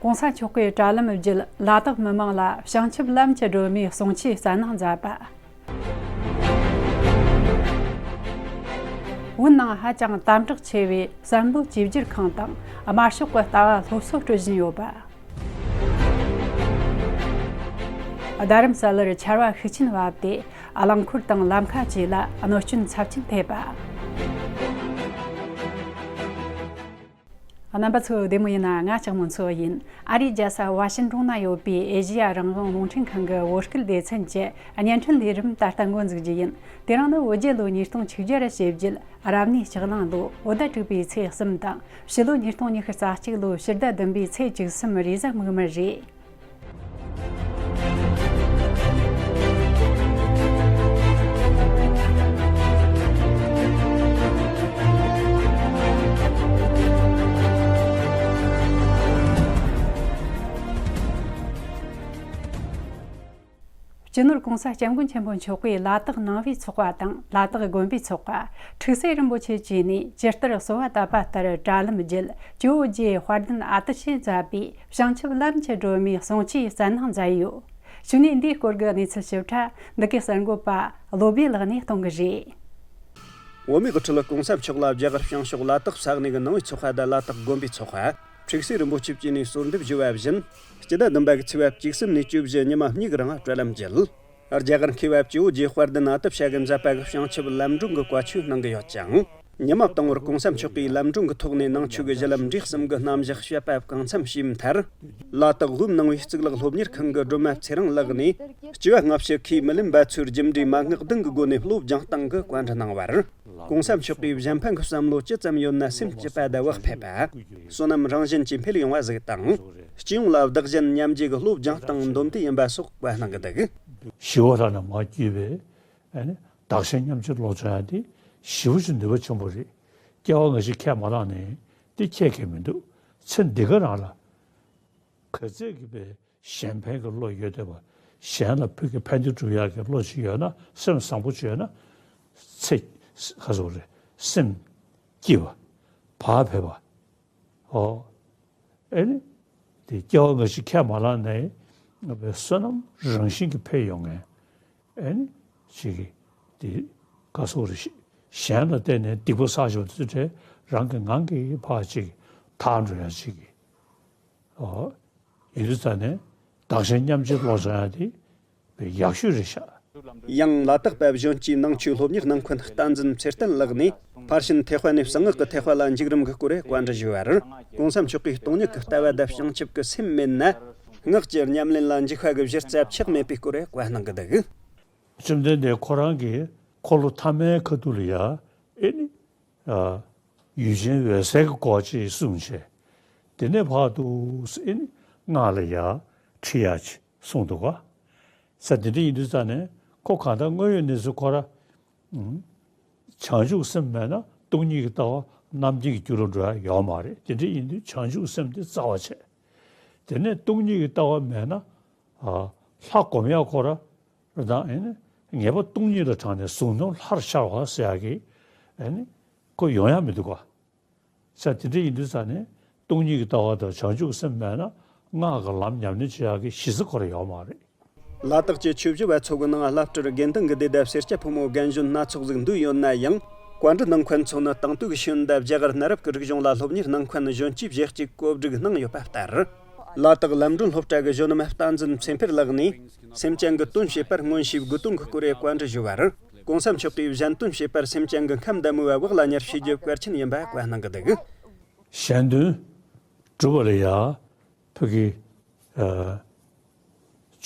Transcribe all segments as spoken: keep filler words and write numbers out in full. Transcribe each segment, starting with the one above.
༸གོང་ས་མཆོག་གིས་དྲ་ལམ་བརྒྱུད་ལ་དྭགས་མི་མང་ལ་བྱང་ཆུབ་ལམ་གྱི་སྒྲོན་མེའི་གསུང་ཆོས་སྩལ་གནང་མཛད་པ། བོད་ནང་ཧ་ཅང་དམ་དྲག་ཆེ་བའི་བསམ་བློ་བཅོས་བསྒྱུར་ཁང་དང་དམར་ཤོག་གི་ལྟ་བ་སློབ་གསོ་སྤྲོད་བཞིན་ཡོད་པ། རྡ་རམ་ས་ལར་ཆར་པ་ཤུགས་ཆེན་བབས་ཏེ། རླངས་འཁོར་དང་ལམ་ཁ་བཅས་ལ་གནོད་སྐྱོན་ཚབས་ཆེན་ཐེབས་པ། རྣམ་པ་ཚོ་བདེ་མོ་ཡིན་ན། ང་ལྕགས་མོ་མཚོ་ཡིན། ཨ་རིའི་རྒྱལ་ས་ཝ་ཤིན་ཏོན་ན་ཡོད་པའི་ཨེ་ཤེ་ཡ་རང་དབང་རླུང་འཕྲིན་ཁང་གི་བོད་སྐད་སྡེ་ཚན་གྱི་བརྙན་འཕྲིན་ལས་རིམ་ད་ལྟ་འགོ་འཛུགས་རྒྱུ་ཡིན། དེ་རིང་ནི་བོད་རྒྱལ་ལོ་ཉིས་སྟོང་ཆིག་བརྒྱ་ཞེ་བརྒྱད། རབ་གནས་ལྕགས་གླང་ལོ་བོད་ཟླ་དྲུག་པའི་ཚེས་གསུམ་དང་། ཕྱི་ལོ་ཉིས་སྟོང་ཉི་ཤུ་རྩ་གཅིག་ལོའི་ཕྱི་ཟླ་བདུན་པའི་ཚེས་བཅུ་གསུམ་རེས་གཟའ་མིག་དམར་རེད། སྤྱི་ནོར་༸གོང་ས་༸སྐྱབས་མགོན་ཆེན་པོ་མཆོག་གིས་ལ་དྭགས་ནང་པའི་ཚོགས་པ་དང་ལ་དྭགས་དགོན་པའི་ཚོགས་པ། ཁྲུག་སེ་རིན་པོ་ཆེ་བཅས་ནས་ཇི་ལྟར་གསོལ་བ་བཏབ་པ་ལྟར་དྲ་ལམ་བརྒྱུད་ཇོ་བོ་རྗེ་དཔལ་ལྡན་ཨ་ཏི་ཤས་མཛད་པའི་བྱང་ཆུབ་ལམ་གྱི་སྒྲོན་མེའི་གསུང་ཆོས་སྩལ་གནང་མཛད་ཡོད། གཞུག་ནས་འདིའི་སྐོར་གྱི་གནས་ཚུལ་ཞིབ་ཕྲ་འདི་གའི་གསར་འགོད་པ་བློ་བྷེ་ལགས་ནས་གཏོང་གི་རེད། བོད་མིའི་དབུ་ཁྲིད་༸གོང་ས་མཆོག་ལ་རྒྱ་གར་བྱང་ཕྱོགས་ལ་དྭགས་ས་གནས་ཀྱི་ནང་པའི་ཚོགས་པ་དང་ལ་དྭགས་དགོན་པའི་ཚོགས་པ། ཁྲུག་སེ་རིན་པོ་ཆེ་བཅས་ནས་གསོལ་འདེབས་ཞུས་པ་བཞིན། སྤྱི་ཟླ་བདུན་པ་གི་ཚེས་པ་བཅུ་གསུམ་ནས་བཅུ་བཞི་ཉི་མ་གཉིས་ཀྱི་རིང་དྲ་ལམ་བརྒྱུད། རྒྱ་གར་མཁས་པ་ཇོ་བོ་རྗེ་དཔལ་ལྡན་ཨ་ཏི་ཤ་གིས་མཛད་པ་གི་བྱང་ཆུབ་ལམ་སྒྲོན་གྱི་བཀའ་ཆོས་གནང་གི་ཡོད་ཅིང་། ཉི་མ་དང་པོར་༸གོང་ས་མཆོག་གིས་ལམ་སྒྲོན་གྱི་ཐོག་ནས་ནང་ཆོས་ཀྱི་གཞི་ལམ་འབྲས་གསུམ་གྱི་རྣམ་གཞག་བཤད་པ་གང་འཚམ་ཞུས་མཐར། ལ་དྭགས་བོད་ནང་པའི་གཙུག་ལག་སློབ་གཉེར་ཁང་གི་སྒྲོལ་མ་ཚེ་རིང་ལགས་ནས། སྤྱི་བོ་སྔ་ཕྱི་ཁས་མི་ལེན་པ་ཚོའི་རྒྱུ་འབྲས་མན་ངག་བདུན་གྱི་སྒོ་ནས་བློ་སྦྱོང་སྟངས་ཀྱི་བཀའ་འདྲི་གནང་བར། ༸གོང་ས་མཆོག་གིས་གཞན་ཕན་གྱི་བསམ་བློ་ཇི་ཙམ་ཡོད་ན་སེམས་སྐྱིད་པ་དང་བག་ཕེབས་པ། བསོད་ནམས་རང་བཞིན་གྱིས་འཕེལ་ཡོང་བ་ཟིག་དང་། སྤྱི་ཡོངས་ལ་བདག་གཞན་མཉམ་བརྗེ་གི་བློ་སྦྱོང་སྟངས་འདོན་དུ་ཡིན་པ་སོགས་བཀའ་གནང་གི་འདུག། ཞི་བ་ལྷ་ནས་མར་བརྒྱུད་པའི་ཨ་ནི་བདག་གཞན་མཉམ་བརྗེ་བློ་སྦྱོང་ཡ་དེ་ཞེ་པོ་ཅིག་ནུས་པ་ཆེན་པོ་རེད། སྐྱེ་བ་སྔ་ཕྱི་ཁས་མ་བླངས་ནས་དེ་ཁྱད་ཁྱད་མི་འདུག། ཚེ་འདི་ག་རང་ལ། ག་ཚད་ཀྱི་པའི་གཞན་ཕན་གྱི་བློ་ཡོད་བསྡད་པ། གཞན་ལ་ཕུགས་ཀྱི་ཕན་བདེ་སྒྲུབ་ཡག་གི་བློ་ཞིག་ཡོད་ན། སེམས་བཟང་པོ་ཅིག་ཡོད་ན། ཚེ་ག་ཚོད་རེད། སེམས་སྐྱིད་པ། བག་ཕེབས་པ། ཨོ། ཨེ་ནི། དེ་སྐྱེ་བ་སྔ་ཕྱི་ཁས་མ་བླངས་ནས་བསོད་ནམས་རང་བཞིན་གྱིས་འཕེལ་ཡོང་ངེས། ཨེ་ནི། ཅིག་གིས་དེ་ག་ཚོད་རེད། གཞན་ལ་བརྟེན་ནས་སྡིག་པ་བསགས་བཞག་པ་དེ་ཚོ་རང་གི་ངང་གིས་ཕར་ཅིག་དག་འགྲོ་ཡ་ཅིག་གིས། ཨོ། ཡིན་དུས་ཙང་ནས་བདག་གཞན་མཉམ་བརྗེ་བློ་སྦྱོང་ཡ་དེ་ཡག་ཤོས་རེད་ཤག། ཡང་ལ་དྭགས་པ་གཞོན་སྐྱེས་ནང་ཆོས་སློབ་གཉེར་གནང་མཁན་བསྟན་འཛིན་ཚེ་བརྟན་ལགས་ནས། ཕར་ཕྱིན་ཐེག་པ་ནས་གསང་སྔགས་ཀྱི་ཐེག་པ་ལ་འཇིགས་རིམ་གྱི་སྐོར་བཀའ་འདྲི་ཞུས་པར། ༸གོང་ས་མཆོག་གིས་སྟོང་ཉིད་ཀྱི་ལྟ་བ་དང་བྱང་ཆུབ་ཀྱི་སེམས་མེད་ན། སྔགས་ཀྱི་ཉམས་ལེན་ལ་འཇིགས་པ་གི་གཞི་རྩ་ཆགས་མེད་པའི་སྐོར་བཀའ་གནང་གི་འདུག། བཅོམ་ལྡན་འདས་ཁོ་རང་གིས་འཁོར་ལོ་ཐ་མའི་ཁ་ཐུག་ལ་ཡ། ཨེ་ནི། ཡུལ་ཅན་འོད་གསལ་གྱི་སྐོར་ཅིག་གསུངས་བྱས། དེ་ནས་ཕར་དུ་ཨེ་ནི་སྔགས་ལ་ཡ་ཁྲིད་ཡ་ཅིག་གསུངས་འདུག་ག། ས་དེ་འདྲ་ཡིན་དུས་ཙང་ནས་ཁོ་གང་ལྟར་དངོས་ཡོད་གནས་ཚུལ་ཁོ་ར། བྱང་ཆུབ་སེམས་མེད་ན་སྟོང་ཉིད་ཀྱི་ལྟ་བ་རྣམ་མཁྱེན་གྱི་རྒྱུ་ལ་འགྲོ་ཡ་ཡོད་མ་རེད། དེ་འདྲ་ཡིན་དུས་བྱང་ཆུབ་སེམས་དེ་རྩ་བ་བྱས། དེ་ནས་སྟོང་ཉིད་ཀྱི་ལྟ་བ་མེད་ན། ལྷ་སྒོམ་ཡག་ཁོ་ར། རེད་དང་ཨེ་ནི་ངེས་པ་སྟོང་ཉིད་ལ་དྲངས་ནས་གཟུང་དོན་ལྷར་ཤར་བ་ཟེར་ཡག་གི་ཨེ་ནི་ཁོ་ཡོང་ཡག་མི་འདུག་ག། ས་དེ་འདྲ་ཡིན་དུས་ཙང་ནས་སྟོང་ཉིད་ཀྱི་ལྟ་བ་དང་བྱང་ཆུབ་སེམས་མེད་ན་སྔགས་ཀྱི་ལམ་ཉམས་ལེན་བྱེད་ཡག་གི་གཞི་རྩ་ཁོ་ར་ཡོད་མ་རེད། ལ་དྭགས་ཀྱི་ཆོས་བྱེད་པ་ཚོ་གི་ནང་བླ་སྤྲུལ་དགེ་འདུན་གྱི་སྡེ་དང་སེར་སྐྱ་ཕོ་མོ་རྒན་གཞོན་སྣ་ཚོགས་ཟིག་འདུས་ཡོད་ན་ཡང་། བཀའ་འདྲི་གནང་མཁན་ཚོ་ནི་དེང་དུས་ཀྱི་ཤེས་ཡོན་དང་རྒྱ་གར་གནའ་རབས་ཀྱི་རིག་གཞུང་ལ་སློབ་གཉེར་གནང་མཁན་གཞོན་སྐྱེས་བཞི་གཅིག་གོ་སྒྲིག་གནང་ཡོད་པ་ལྟར། ལ་དྭགས་ལམ་སྒྲོན་སློབ་གྲྭ་གི་གཞོན་ནུ་མ་བསྟན་འཛིན་ཚེ་འཕེལ་ལགས་ནས། སེམས་ཅན་གྱི་དོན་བྱེད་པར་སྔོན་བྱས་དགུ་སྟོང་གི་སྐོར་བཀའ་འདྲི་ཞུས་པར། ༸གོང་ས་མཆོག་གིས་གཞན་དོན་བྱེད་པར་སེམས་ཅན་གྱི་ཁམས་དང་མོས་པ་བག་ལ་ཉར་བྱེད་རྒྱུ་གལ་ཆེན་ཡིན་པ་བཀའ་གནང་གི་འདུག། གཞན་དོན་སྒྲུབ་པ་ལ་ཡ། ཕ་གི། ཨ།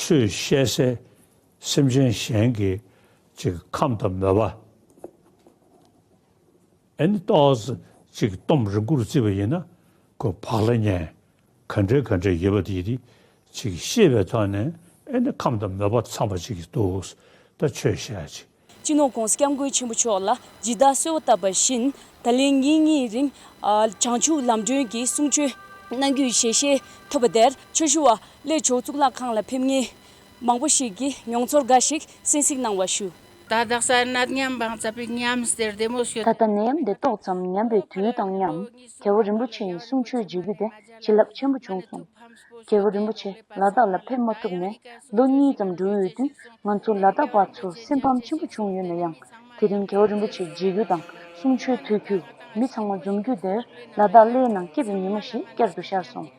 ཆོས་བཤད་སའི་སེམས་ཅན་གཞན་གྱི་ཅིག་ཁམས་དང་མོས་པ། ཨ་ནི་ཏོག་ཙམ་ཅིག་གཏོང་རིང་པོར་བརྩིས་པ་ཡིན་ན་ཁོ་བག་ལ་ཉལ་ག་འདྲ་ག་འདྲ་ཡོད་པ་དེ་ཅིག་ཤེས་པའི་ཐོག་ནས་ཨ་ནི་ཁམས་དང་མོས་པ་འཚམས་པ་ཅིག་འདུག། ད་ཆོས་བཤད་ཅིག། སྤྱི་ནོར་༸གོང་ས་༸སྐྱབས་མགོན་ཆེན་པོ་མཆོག་ལ་ཇི་ལྟར་གསོལ་བ་བཏབ་པ་བཞིན། ད་ལན་ཉིན་གཉིས་རིང་། ཨ། བྱང་ཆུབ་ལམ་སྒྲོན་གྱི་གསུང་ཆོས་གནང་རྒྱུའི་ཞལ་བཞེས་ཐོབ་པ་དེར་ཆོས་ཞུ་བ་གླེ་ཇོ་གཙུག་ལག་ཁང་ལ་ཕེབས་མཁན་མང་པོ་ཞིག་གིས་མྱོང་ཚོར་འགའ་ཞིག་གསན་གཟིགས་གནང་བ་ཞུ། ད་དག་ས་ནད་ཉམས་བང་ཙ་པིག་ཉམས་སྟེར་བདེ་མོ་ཤོད། ད་ལྟ་ནད་ཡམས་འདི་ཏོག་ཙམ་ཉམས་པའི་དུས་དང་མཉམ། རྒྱལ་བ་རིན་པོ་ཆེ་ཡི་གསུང་ཆོས་བརྗོད་རྒྱུ་དེ་བྱིན་རླབས་ཆེན་པོ་བྱུང་སོང་། རྒྱལ་བ་རིན་པོ་ཆེ་ལ་དྭགས་ལ་ཕེབས་མ་ཐུབ་ནས་ལོ་གཉིས་ཙམ་འགྲོ་ཡོད་དུས། ང་ཚོ་ལ་དྭགས་པ་ཚོ་སེམས་ཕམ་ཆེན་པོ་བྱུང་ཡོད་ན་ཡང་། དེ་རིང་རྒྱལ་བ་རིན་པོ་ཆེ་མཇལ་རྒྱུ་དང་གསུང་ཆོས་ཐོས་རྒྱུ། མི་ཚང་མ་འཛོམས་རྒྱུ་དེར་ལ་དྭགས་གླེ་ནང་སྐྱིད་པའི་ཉི་མ་ཞིག་བསྐྱར་དུ་ཤར་སོང་།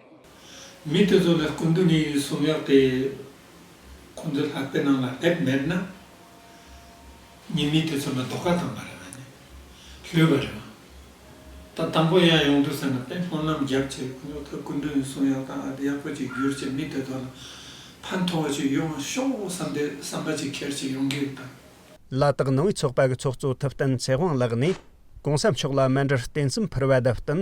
མི་དེ་ཚོ་ལ་སྐུ་མདུན་ནས་གསུང་ཡག་དེ་ཁོང་ཚོའི་ལྷག་པའི་ནང་ལ་སླེབས་མེད་ན། ཉི་མ་དེ་ཚོ་ལ་རྡོག་ཁ་བཏང་བ་རེད་བ་ནི། ལྷོད་པ་རེད་བ། ད་དང་པོ་ཡང་ཡོང་དུས་ཟེར་ན་དཔེ་སྨོན་ལམ་རྒྱབ་བྱས་ཁོང་ཚོ་ད་སྐུ་མདུན་གསུང་ཡག་དང་ཨ་དེ་ཡག་པོ་ཅིག་བསྒྱུར་བྱས་མི་དེ་ཚོ་ལ་ཕན་ཐོགས་ཅིག་ཡོང་ཤོག་བསམ་སྟེ་བསམ་པ་ཅིག་འཁྱེར་བྱས་ཡོང་གི་ཡོད་ད། ལ་དྭགས་ནང་པའི་ཚོགས་པ་གི་ཚོགས་གཙོ་ཐུབ་བསྟན་ཚེ་དབང་ལགས་ནས་གོང་ས་མཆོག་ལ་མཎྜལ་རྟེན་གསུམ་ཕུལ་བ་དང་བསྟུན།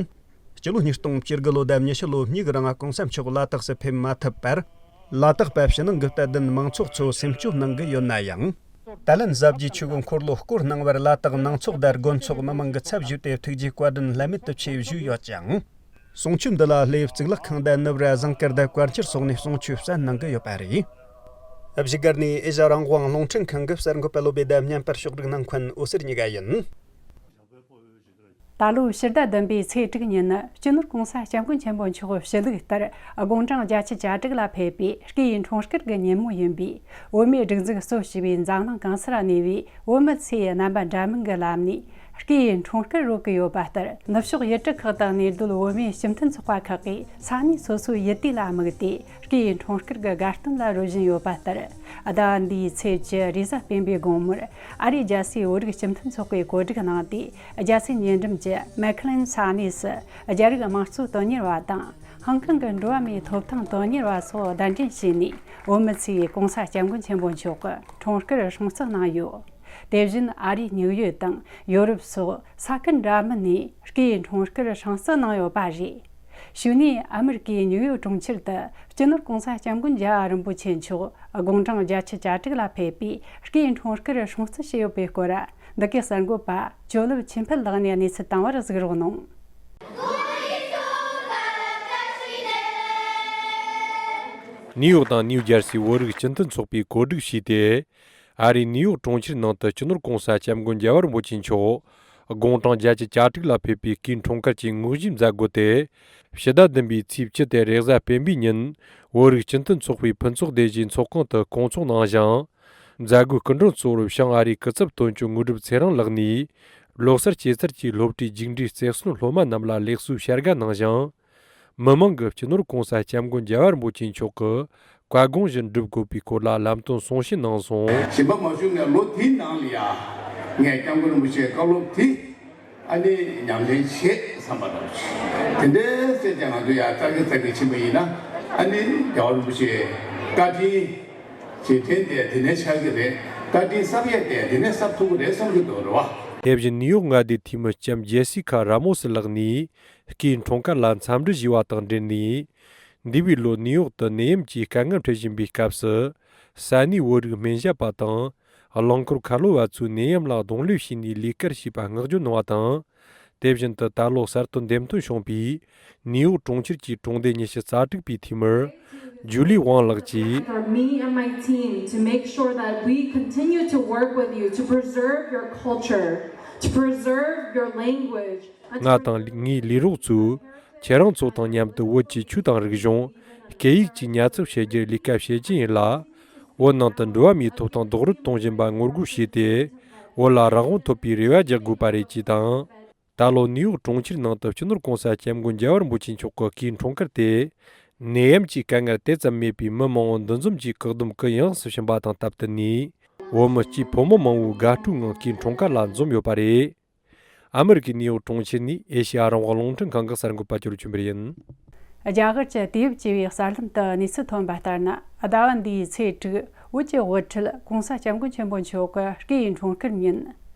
སྤྱི་ལོ་ཉིས་སྟོང་བཅུ་དགུ་ལོ་དང་ཉི་ཤུ་ལོ་གཉིས་ཀྱི་རིང་གོང་ས་མཆོག་ལ་དྭགས་སུ་ཕེབས་མ་ཐུབ་པར། ལ་དྭགས་པ་ཕྱི་ནང་གི་དད་ལྡན་མང་ཚོགས་ཚོ་སེམས་སྐྱོ་གནང་གི་ཡོད་ན་ཡང་། ད་ལན་གཟབ་རྒྱས་ཆོས་གི་འཁོར་ལོ་བསྐོར་གནང་བར་ལ་དྭགས་ནང་ཚོགས་དང་དགོན་ཚོགས་མི་མང་གི་ཚབ་ཞུས་ཏེ་ཐུགས་རྗེ་བཀའ་དྲིན་བླ་མེད་དུ་ཆེ་ཞུས་ཡོད་ཅིང་། གསུང་ཆོས་འདི་ལ་སླེ་གཙུག་ལག་ཁང་དང་ནུབ་ར་ཟངས་དཀར་དང་བཀའ་འཁྱིལ་སོགས་ནས་གསུང་ཆོས་གསན་གནང་གི་ཡོད་པ་རེད། བཞུགས་སྒར་ནས་ཨེ་ཤ་རང་དབང་རླུང་འཕྲིན་ཁང་གི་གསར་འགོད་པ་བློ་བདེ་དང་བརྙན་པར་ཕྱོགས་སྒྲིག་གནང་མཁན་འོད་ཟེར་གཉིས་ཀ་ཡིན། ད་ལོའི་ཕྱི་ཟླ་བདུན་པའི་ཚེས་དྲུག་ཉིན་ནི་སྤྱི་ནོར་གོང་ས་སྐྱབས་མགོན་ཆེན་པོ་མཆོག་ཞུ་ལུགས་ལྟར་དགུང་གྲངས་བརྒྱད་ཅུ་གྱ་དྲུག་ལ་ཕེབས་པའི་སྐུའི་འཁྲུངས་སྐར་གྱི་ཉིན་མོ་ཡིན་པས། བོད་མིའི་སྒྲིག་འཛུགས་གཙོ་བྱས་པའི་འཛམ་གླིང་གང་སར་གནས་པའི་བོད་མི་ཚོས་རྣམ་པ་འདྲ་མིན་གྱི་ལམ་ནས་སྐུའི་འཁྲུངས་སྐར་རོལ་གྱི་ཡོད་པ་ལྟར། ནུབ་ཕྱོགས་ཡུལ་གྲུ་ཁག་ཏུ་གནས་སྡོད་བོད་མིའི་སྤྱི་མཐུན་ཚོགས་པ་ཁག་གིས་ས་གནས་སོ་སོའི་ཡུལ་དུས་ལ་དམིགས་ཏེ། སྐུའི་འཁྲུངས་སྐར་གྱི་དགའ་སྟོན་ལ་རོལ་བཞིན་ཡོད་པ་ལྟར། ཟླ་བ་འདིའི་ཚེས་བཅུ་རེས་གཟའ་སྤེན་པའི་དགོང་མོར་ཨ་རིའི་རྒྱལ་སའི་བོད་རིགས་སྤྱི་མཐུན་ཚོགས་པས་གོ་སྒྲིག་གནང་སྟེ། རྒྱལ་སའི་ཉེ་འགྲམ་གྱི་མེག་ལན་ས་གནས་སུ་རྒྱ་རིགས་དམངས་གཙོ་དོན་གཉེར་བ་དང་། ཧང་ཀང་གི་འགྲོ་བ་མིའི་ཐོབ་ཐང་དོན་གཉེར་བ་སོགས་གདན་འདྲེན་བྱས་ནས། བོད་མི་ཚོས་གོང་ས་སྐྱབས་མགོན་ཆེན་པོ་མཆོག་གི་འཁྲུངས་སྐར་སྲུང་བརྩི་གནང་ཡོད། དེ་བཞིན་ཨ་རིའི་ནིའུ་ཡོག་དང་ཡོ་རོབ་སོགས་ས་ཁུལ་འདྲ་མིན་ནས་སྐུའི་འཁྲུངས་སྐར་སྲུང་བརྩི་གནང་ཡོད་པ་རེད། གཞུག་ནས་ཨ་མེ་རི་ཀའི་ནིའུ་ཡོག་གྲོང་ཁྱེར་དུ་སྤྱི་ནོར་༸གོང་ས་༸སྐྱབས་མགོན་རྒྱལ་བ་རིན་པོ་ཆེ་མཆོག་དགུང་གྲངས་བརྒྱད་ཅུ་གྱ་དྲུག་ལ་ཕེབས་པའི་སྐུའི་འཁྲུངས་སྐར་སྲུང་བརྩི་བྱས་ཡོད་པའི་སྐོར། འདི་གའི་གསར་འགོད་པ་ཇོ་ལེབ་ཆོས་འཕེལ་ལགས་ནས་གནས་ཚུལ་བཏང་བར་གཟིགས་རོགས་གནང་། ནིའུ་ཡོག་དང་ནིའུ་ཇར་སིའི་བོད་རིགས་སྤྱི་མཐུན་ཚོགས་པས་གོ་སྒྲིག་བྱས་ཏེ། ཨ་རིའི་ནིའུ་ཡོག་གྲོང་ཁྱེར་ནང་དུ་སྤྱི་ནོར་༸གོང་ས་༸སྐྱབས་མགོན་རྒྱལ་བ་རིན་པོ་ཆེ་མཆོག་དགུང་གྲངས་བརྒྱད་ཅུ་གྱ་དྲུག་ལ་ཕེབས་པའི་སྐུའི་འཁྲུངས་སྐར་གྱི་དངོས་གཞིའི་མཛད་སྒོ་དེ། ཕྱི་ཟླ་བདུན་པའི་ཚེས་བཅུ་སྟེ་རེས་གཟའ་སྤེན་པའི་ཉིན། བོད་རིགས་སྤྱི་མཐུན་ཚོགས་པའི་ཕུན་ཚོགས་སྡེ་བཞིའི་ཚོགས་ཁང་དུ་སྐོང་ཚོགས་གནང་ཞིང་། མཛད་སྒོའི་སྐུ་མགྲོན་གཙོ་བོར་བྱང་ཨ་རིའི་སྐུ་ཚབ་དོན་གཅོད་དངོས་གྲུབ་ཚེ་རིང་ལགས་ནས། ལོ་གསར་སྐྱེས་ཚར་གྱི་སློབ་གྲྭའི་མཇུག་འབྲས་རྩེར་སོན་སློབ་མ་རྣམས་ལ་ལེགས་གསོལ་བྱ་དགའ་གནང་ཞིང་། མི་མང་གིས་སྤྱི་ནོར་༸གོང་ས་༸སྐྱབས་མགོན་རྒྱལ་བ་རིན་པོ་ཆེ་མཆོག་གི་བཀའ་དགོངས་བཞིན་སྒྲུབ་དགོས་པའི་སྐོར་ལ་ལམ་སྟོན་གསུང་བཤད་གནང་སོང་། ཞིང་པ་མ་བྱུང་ནས་ལོ་དེའི་ནང་ལ་ཡ། ངས་༸སྐྱབས་མགོན་རིན་པོ་ཆེའི་བཀའ་སློབ་དེ་ཨ་ནི་ཉམས་ལེན་བྱེད་བསམ་པ་འདྲ་བོ་ཞིག་དེ་འདྲའི་སེ་ཅང་ང་ཚོ་ཡ་ཙག་གི་ཙག་གི་ཕྱིན་པ་ཡིན་ན། ཨ་ནི་རྒྱལ་བ་རིན་པོ་ཆེའི་བཀའ་དྲིན་རྗེས་དྲན་དེ་དེ་ནས་ཆགས་ཀྱི་རེད། བཀའ་དྲིན་གསབ་ཡས་དེ་དེ་ནས་གསབ་ཐུབ་ཀྱི་རེད་བསམ་གྱི་འདུག་རེད་བ། དེ་བཞིན་ནིའུ་ཡོག་མངའ་སྡེའི་འཐུས་མི་ལྕམ་ཇེ་སི་ཁ་ར་མོ་སི་ལགས་ནས་སྐུའི་འཁྲུངས་སྐར་ལ་འཚམས་འདྲི་ཞུས་པ་དང་འབྲེལ་ནས། འདས་པའི་ལོ་ནིའུ་ཡོག་ཏུ་ནད་ཡམས་ཀྱི་དཀའ་ངལ་འཕྲད་བཞིན་པའི་སྐབས་སུ། ས་གནས་བོད་རིགས་སྨན་ཞབས་པ་དང་། རླངས་འཁོར་ཁ་ལོ་བ་ཚོའི་ནད་ཡམས་ལ་གདོང་ལེན་བྱས་ནས་ལས་ཀར་བྱས་པ་བསྔགས་བརྗོད་གནང་བ་དང་། དེ་བཞིན་དུ་ད་ལོ་གསར་དུ་འདེམས་ཐོན་བྱུང་བའི་ནིའུ་ཡོག་གྲོང་ཁྱེར་གྱི་གྲོང་སྡེ་ཉི་ཤུ་རྩ་དྲུག་པའི་འཐུས་མི་ཇུ་ལི་ཝང་ལགས་ཀྱིས། For me and my team to make sure that we continue to work with you to preserve your culture, to preserve your language. ང་དང་ངའི་ལས་རོགས་ཚོས་ཁྱེད་རང་ཚོ་དང་མཉམ་དུ་བོད་ཀྱི་ཆོས་དང་རིག་གཞུང་། སྐད་ཡིག་བཅས་ཉར་ཚགས་བྱེད་རྒྱུར་ལས་ཀ་བྱེད་ཀྱི་ཡིན་ལ། བོད་ནང་དུ་འགྲོ་བ་མིའི་ཐོབ་ཐང་རྡོག་རོལ་གཏོང་བཞིན་པ་ངོ་རྒོལ་བྱས་ཏེ། བོད་ལ་རང་དབང་ཐོབ་པའི་རེ་བ་རྒྱག་དགོས་པ་རེད་ཅེས་དང་། ད་ལོ་ནིའུ་ཡོག་གྲོང་ཁྱེར་ནང་དུ་སྤྱི་ནོར་༸གོང་ས་༸སྐྱབས་མགོན་རྒྱལ་བ་རིན་པོ་ཆེ་མཆོག་གི་སྐུའི་འཁྲུངས་སྐར་དེ། ནད་ཡམས་ཀྱི་དཀའ་ངལ་དེ་ཙམ་མེད་པའི་མི་མང་བོ་འདུ་འཛོམས་ཀྱིས་བཀག་སྡོམ་གུ་ཡངས་སུ་ཕྱིན་པ་དང་སྟབས་བསྟུན་ནས། བོད་མི་སྐྱེས་ཕོ་མོ་མང་བོས་དགའ་སྤྲོའི་ངང་སྐུའི་འཁྲུངས་སྐར་ལ་འཛོམས་ཡོད་པ་རེད། ཨ་མེ་རི་ཀའི་ནིའུ་ཡོག་གྲོང་ཁྱེར་ནས་ཨེ་ཤེ་ཡ་རང་དབང་རླུང་འཕྲིན་ཁང་གི་གསར་འགོད་པ་ཅོ་ལི་ཆོས་འཕེལ་ཡིན། རྒྱ་གར་གྱི་དུས་བབ་ཅེས་པའི་གསར་ལམ་དུ་གནས་ཚུལ་ཐོན་པ་ལྟར་ན། ཟླ་བ་འདིའི་ཚེས་དྲུག་བོད་ཀྱི་དབུ་ཁྲིད་༸གོང་ས་༸སྐྱབས་མགོན་ཆེན་པོ་མཆོག་གི་སྐུའི་འཁྲུངས་སྐར་ཉིན།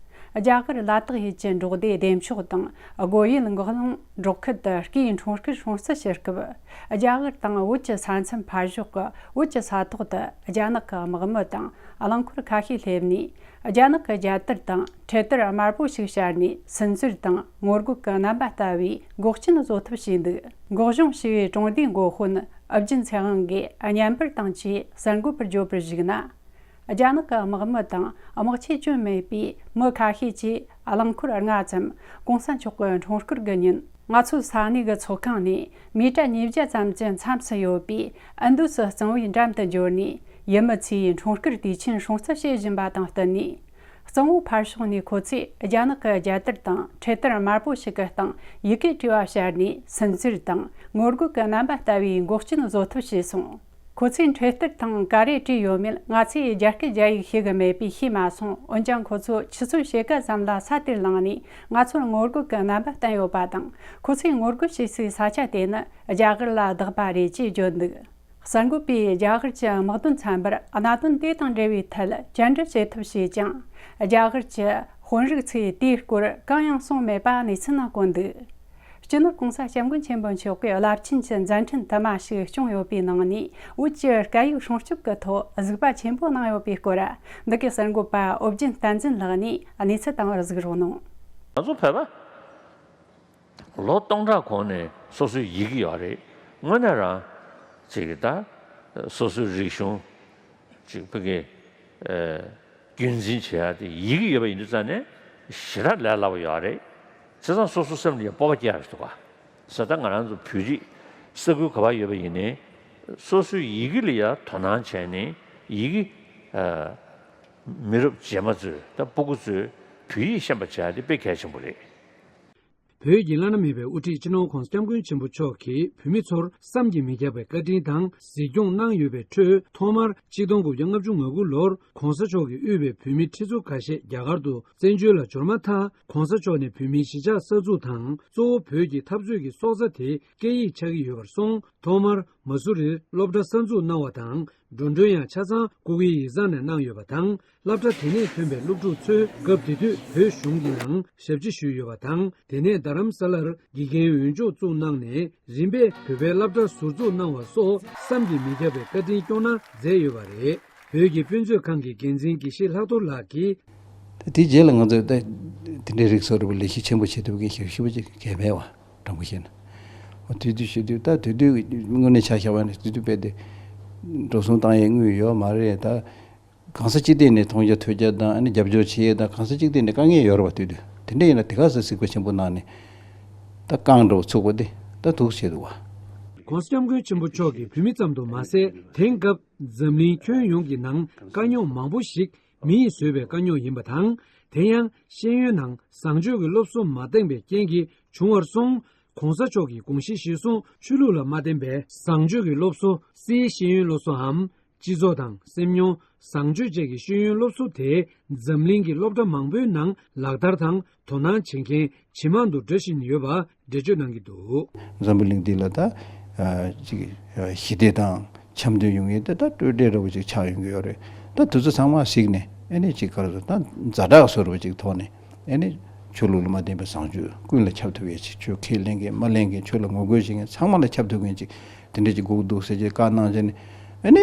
རྒྱ་གར་ལ་དྭགས་ཡུལ་གྱི་འབྲོག་སྡེ་བདེ་མཆོག་དང་སྒོ་ཡུལ་འགག་ལུང་འབྲོག་ཁུལ་དུ་སྐུའི་འཁྲུངས་སྐར་སྲུང་བརྩི་ཞུ་སྐབས། རྒྱ་གར་དང་བོད་ཀྱི་ས་མཚམས་ཕར་ཕྱོགས་ཀྱི་བོད་ཀྱི་ས་ཐོག་ཏུ་རྒྱ་ནག་གི་དམག་མི་དང་རླངས་འཁོར་ཁ་ཤས་སླེབས་ནས། རྒྱ་ནག་གི་རྒྱལ་དར་དང་འཕྲེད་དར་དམར་པོ་ཞིག་ཤར་ནས། སུན་གཙེར་དང་ངོ་རྒོལ་གྱི་རྣམ་པ་ལྟ་བུའི་འགོག་རྐྱེན་བཟོ་ཐབས་བྱས་འདུག་འགོག་སྦྱོང་བྱས་པའི་གྲོང་སྡེའི་འགོ་དཔོན་ཨབ་ཇིན་ཚེ་དབང་གིས་བརྙན་པར་དང་བཅས་གསར་འགོད་པར་བརྗོད་པར་གཞིགས་ན། རྒྱ་ནག་གི་དམག་མི་དང་དམག་ཆས་གྱོན་མེད་པའི་མི་ཁ་ཤས་ཀྱིས་རླངས་འཁོར་ལྔ་ཙམ་གོང་ས་མཆོག་གི་འཁྲུངས་སྐར་གྱི་ཉིན་ང་ཚོའི་ས་གནས་ཀྱི་ཚོགས་ཁང་ནས་མི་ཊར་ཉིས་བརྒྱ་ཙམ་གྱི་མཚམས་སུ་ཡོད་པའི་ཨིན་དུ་སི་གཙང་བོའི་འགྲམ་དུ་འབྱོར་ནས། ཡུལ་མི་ཚོས་འཁྲུངས་སྐར་དུས་ཆེན་སྲུང་བརྩི་བྱེད་བཞིན་པ་དང་བསྟུན་ནས། གཙང་བོ་ཕར་ཕྱོགས་ནས་ཁོ་ཚོས་རྒྱ་ནག་གི་རྒྱལ་དར་དང་འཕྲེད་དར་དམར་པོ་ཞིག་གི་སྟེང་ཡི་གེ་བྲིས་པ་ཤར་ནས། སུན་གཙེར་དང་ངོ་རྒོལ་གྱི་རྣམ་པ་ལྟ་བུའི་འགོག་རྐྱེན་བཟོ་ཐབས་བྱས་སོང་། ཁོ་ཚོས་འཕྲེད་དར་དང་ག་རེ་བྲིས་ཡོད་མེད་ང་ཚོས་རྒྱ་སྐད་རྒྱ་ཡིག་ཤེས་གི་མེད་པས་ཤེས་མ་སོང་། འོན་ཀྱང་ཁོ་ཚོས་ཆུ་ཚོད་ཕྱེད་ཀ་ཙམ་ལ་ས་དེར་ལངས་ནས་ང་ཚོར་ངོ་རྒོལ་གྱི་རྣམ་པ་བསྟན་ཡོད་པ་དང་། ཁོ་ཚོས་ངོ་རྒོལ་བྱེད་སའི་ས་ཆ་དེ་ནི་རྒྱ་གར་ལ་བདག་པ་རེད་ཅེས་བརྗོད་འདུག། གསར་འགོད་པས་རྒྱ་གར་གྱི་དམག་དོན་ཚན་པར་གནད་དོན་དེ་དང་འབྲེལ་བའི་ཐད་བཅར་འདྲི་བྱེད་ཐབས་བྱས་ཀྱང་། རྒྱ་གར་གྱི་དཔོན་རིགས་ཚོས་དེའི་སྐོར་གང་ཡང་གསུངས་མེད་པ་གནས་ཚུལ་ནང་བཀོད་འདུག། སྤྱི་ནོར་༸གོང་ས་༸སྐྱབས་མགོན་ཆེན་པོ་མཆོག་གིས་རླབས་ཆེན་གྱི་མཛད་འཕྲིན་དུ་མ་ཞིག་བསྐྱངས་ཡོད་པའི་ནང་ནས། བོད་ཀྱི་སྐད་ཡིག་སྲུང་སྐྱོབ་ཀྱི་ཐོག་གཟིགས་པ་ཆེན་པོ་གནང་ཡོད་པའི་སྐོར། འདི་གའི་གསར་འགོད་པ་ཨོ་རྒྱན་བསྟན་འཛིན་ལགས་ནས་གནས་ཚུལ་དང་པོར་གཟིགས་རོགས་གནང་། ང་ཚོ་བོད་པ་ལོ་སྟོང་ཕྲག་གོང་ནས་སོ་སོའི་ཡི་གེ་ཡོད་རེད། དངོས་གནས་རང་ཅིག་གི་ད་སོ་སོའི་རིག་གཞུང་ཅིག་ཕ་གི་ཨ་རྒྱུན་འཛིན་བྱེད་ཡ་དེ་ཡི་གེ་ཡོད་པ་ཡིན་དུས་ཙང་ནས་ཞེ་དྲག་ལས་སླ་པོ་ཡོད་རེད། བྱས་ཙང་སོ་སོའི་སེམས་ལ་ཡང་སྤོབས་པ་སྐྱེ་ཡ་རེད་འདུག་ག། ས་ད་ང་རང་ཚོ་བོད་རིགས་ས་ཁུལ་ག་པར་ཡོད་པ་ཡིན་ནའི་སོ་སོའི་ཡི་གེ་ལ་ཡང་དོ་སྣང་བྱས་ནས་ཡི་གེ་ཨ་མི་རབས་རྗེས་མ་ཚོས་ད་སྤུ་གུ་ཚོས་བོད་ཡིག་ཤེས་པ་བྱ་ཡ་དེ་དཔེ་གལ་ཆེན་པོ་རེད། བོད་ཀྱི་བླ་ན་མེད་པའི་དབུ་ཁྲིད་སྤྱི་ནོར་༸གོང་ས་༸སྐྱབས་མགོན་ཆེན་པོ་མཆོག་གིས་བོད་མི་ཚོར་བསམ་གྱིས་མི་ཁྱབ་པའི་བཀའ་དྲིན་དང་གཟིགས་སྐྱོང་གནང་ཡོད་པའི་ཁྲོད། ཐོག་མར་ཆིག་སྟོང་དགུ་བརྒྱ་ལྔ་བཅུ་ང་དགུ་ལོར་༸གོང་ས་མཆོག་གིས་དབུས་པའི་བོད་མི་ཁྲི་ཚོ་ཁ་ཤས་རྒྱ་གར་དུ་བཙན་བྱོལ་ལ་འབྱོར་མ་ཐག་༸གོང་ས་མཆོག་ནས་བོད་མིའི་གཞིས་ཆགས་གསར་འཛུགས་དང་གཙོ་བོ་བོད་ཀྱི་འཐབ་རྩོད་ཀྱི་སྲོག་རྩ་དེ་སྐད་ཡིག་ཆགས་ཀྱི་ཡོད་པར་སོང་། ཐོག་མར་མ་སུ་རིར་སློབ་གྲྭ་གསར་འཛུགས་གནང་བ་དང་། འགྲོ་གྲོན་ཡང་ཆ་ཚང་ཀུ་གེའི་ཡིག་ཚང་ནས་གནང་ཡོད་པ་དང་། སློབ་གྲྭ་དེ་ནས་ཐོན་པའི་སློབ་ཕྲུག་ཚོས་སྐབས་དེ་དུས་བོད་གཞུང་གི་ནང་ཞབས་ཕྱི་ཞུས་ཡོད་པ་དང་། དེ་ནས་རྡ་རམ་ས་ལར་དགེ་རྒན་འོས་སྦྱོང་བཙུགས་གནང་ནས། རིམ་པས་བོད་པའི་སློབ་གྲྭ་ཟུར་འཛུགས་གནང་བ་སོགས་བསམ་གྱིས་མི་ཁྱབ་པའི་བཀའ་དྲིན་སྐྱོང་གནང་མཛད་ཡོད་པ་རེད། བོད་ཀྱི་དཔེ་མཛོད་ཁང་གི་འགན་འཛིན་དགེ་བཤེས་ལྷག་རྡོར་ལགས་ཀྱིས། ད་དེའི་རྗེས་ལ་ང་ཚོས་ད་དེ་འདྲའི་རིགས་སོགས་རིག་པ་ལས་གཞི་ཆེན་པོ་བྱེད་ཐུབ་མཁན་ཞིག་ཞེ་པོ་ཅིག་གལ་མེད་པ། དྲང་པོ་བཤད་ན། འོ་དེ་དུས་ཞུ་དུས་ད་དེ་དུས་དངོས་གནས་ཆ་བཞག་པ་ཡིན་ན་དེ་དུས་དཔེ་དེ་འགྲོ་སོང་བཏང་ཡས་དངུལ་ཡོད་མ་རེད། ད་གང་ས་ཅི་ཐད་ནས་མཐོང་རྒྱ་ཐོས་རྒྱ་དང་། ཨ་ནི་རྒྱབ་སྐྱོར་བྱེད་ཡས་དང་། གང་ས་ཅི་ཐད་ནས་དཀའ་ངལ་ཡོད་རེད་པ། དེ་དུས་དེ་འདྲ་ཡིན་ན་དེ་ག་ས་གཟིགས་པ་ཆེན་པོ་གནང་ནས་ད་རྐང་འགྲོ་ཚུགས་པ་དེ་ད་ཐུགས་ཆེ་འདུག་བ།༸གོང་ས་༸སྐྱབས་མགོན་ཆེན་པོ་མཆོག་གིས་བོད་མི་ཙམ་དུ་མ་ཟད། དེང་སྐབས་འཛམ་གླིང་ཁྱོན་ཡོངས་ཀྱི་ནང་དཀའ་རྙོག་མང་པོ་ཞིག་མི་ཡིས་བཟོས་པའི་དཀའ་རྙོག་ཡིན་པ་དང་། དེ་ཡང་ཤེས་ཡོན་ནང་བཟང་སྤྱོད་ཀྱི་སློབ་གསོ་མ་བཏང་པའི་རྐྱེན་གྱིས་བྱུང་བར་སོང་། ༸གོང་ས་མཆོག་གི་དགོངས་གཞི་གཞིར་བཟུང་ཆོས་ལུགས་ལ་མ་བརྟེན་པའི་བཟང་སྤྱོད་ཀྱི་སློབ་གསོ། སའི་ཤེས་ཡོན་སློབ་གསོའམ། སྤྱི་ཚོགས་དང་སེམས་མྱོང་། བཟང་སྤྱོད་བཅས་ཀྱི་ཤེས་ཡོན་སློབ་གསོ་དེ་འཛམ་གླིང་གི་སློབ་གྲྭ་མང་པོའི་ནང་ལག་བསྟར་དང་དོ་སྣང་བྱེད་མཁན་ཇེ་མང་དུ་འགྲོ་བཞིན་ཡོད་པ་འགྲེལ་བརྗོད་གནང་གི་འདུག། འཛམ་བུ་གླིང་འདི་ལ་ད་ཨ་ཅིག་ཨ་ཞི་བདེ་དང་འཆམ་མཐུན་ཡོང་ཡས་ད་ད་སྤྲོས་བྲལ་འདྲ་བོ་ཅིག་ཆགས་ཡོང་གི་ཡོད་རེད། ད་དེ་ཚོ་ཚང་མ་གཟིགས་ནས། ཨ་ནི་ཅིག་ག་རེ་ཟེར། ད་ཛ་དྲག་བཟོ་འདྲ་བོ་ཅིག་ཐོག་ནས། ཨ་ནི་ཆོས་ལུགས་ལ་མ་བརྟེན་པའི་བཟང་སྤྱོད་ཀུན་ལ་ཁྱབ་ཐུབ་ཡས་ཅིག། ཆོས་ཁས་ལེན་མཁན་མ་ལེན་མཁན། ཆོས་ལ་ངོ་རྒོལ་བྱེད་མཁན་ཚང་མ་ལ་ཁྱབ་ཐུབ་མཁན་ཅིག་དེ་འདྲ་ཅིག་དགོས་ཀྱི་འདུག་ཟེར་བྱས་བཀའ་གནང་བྱས་ནས། ཨ་ནི་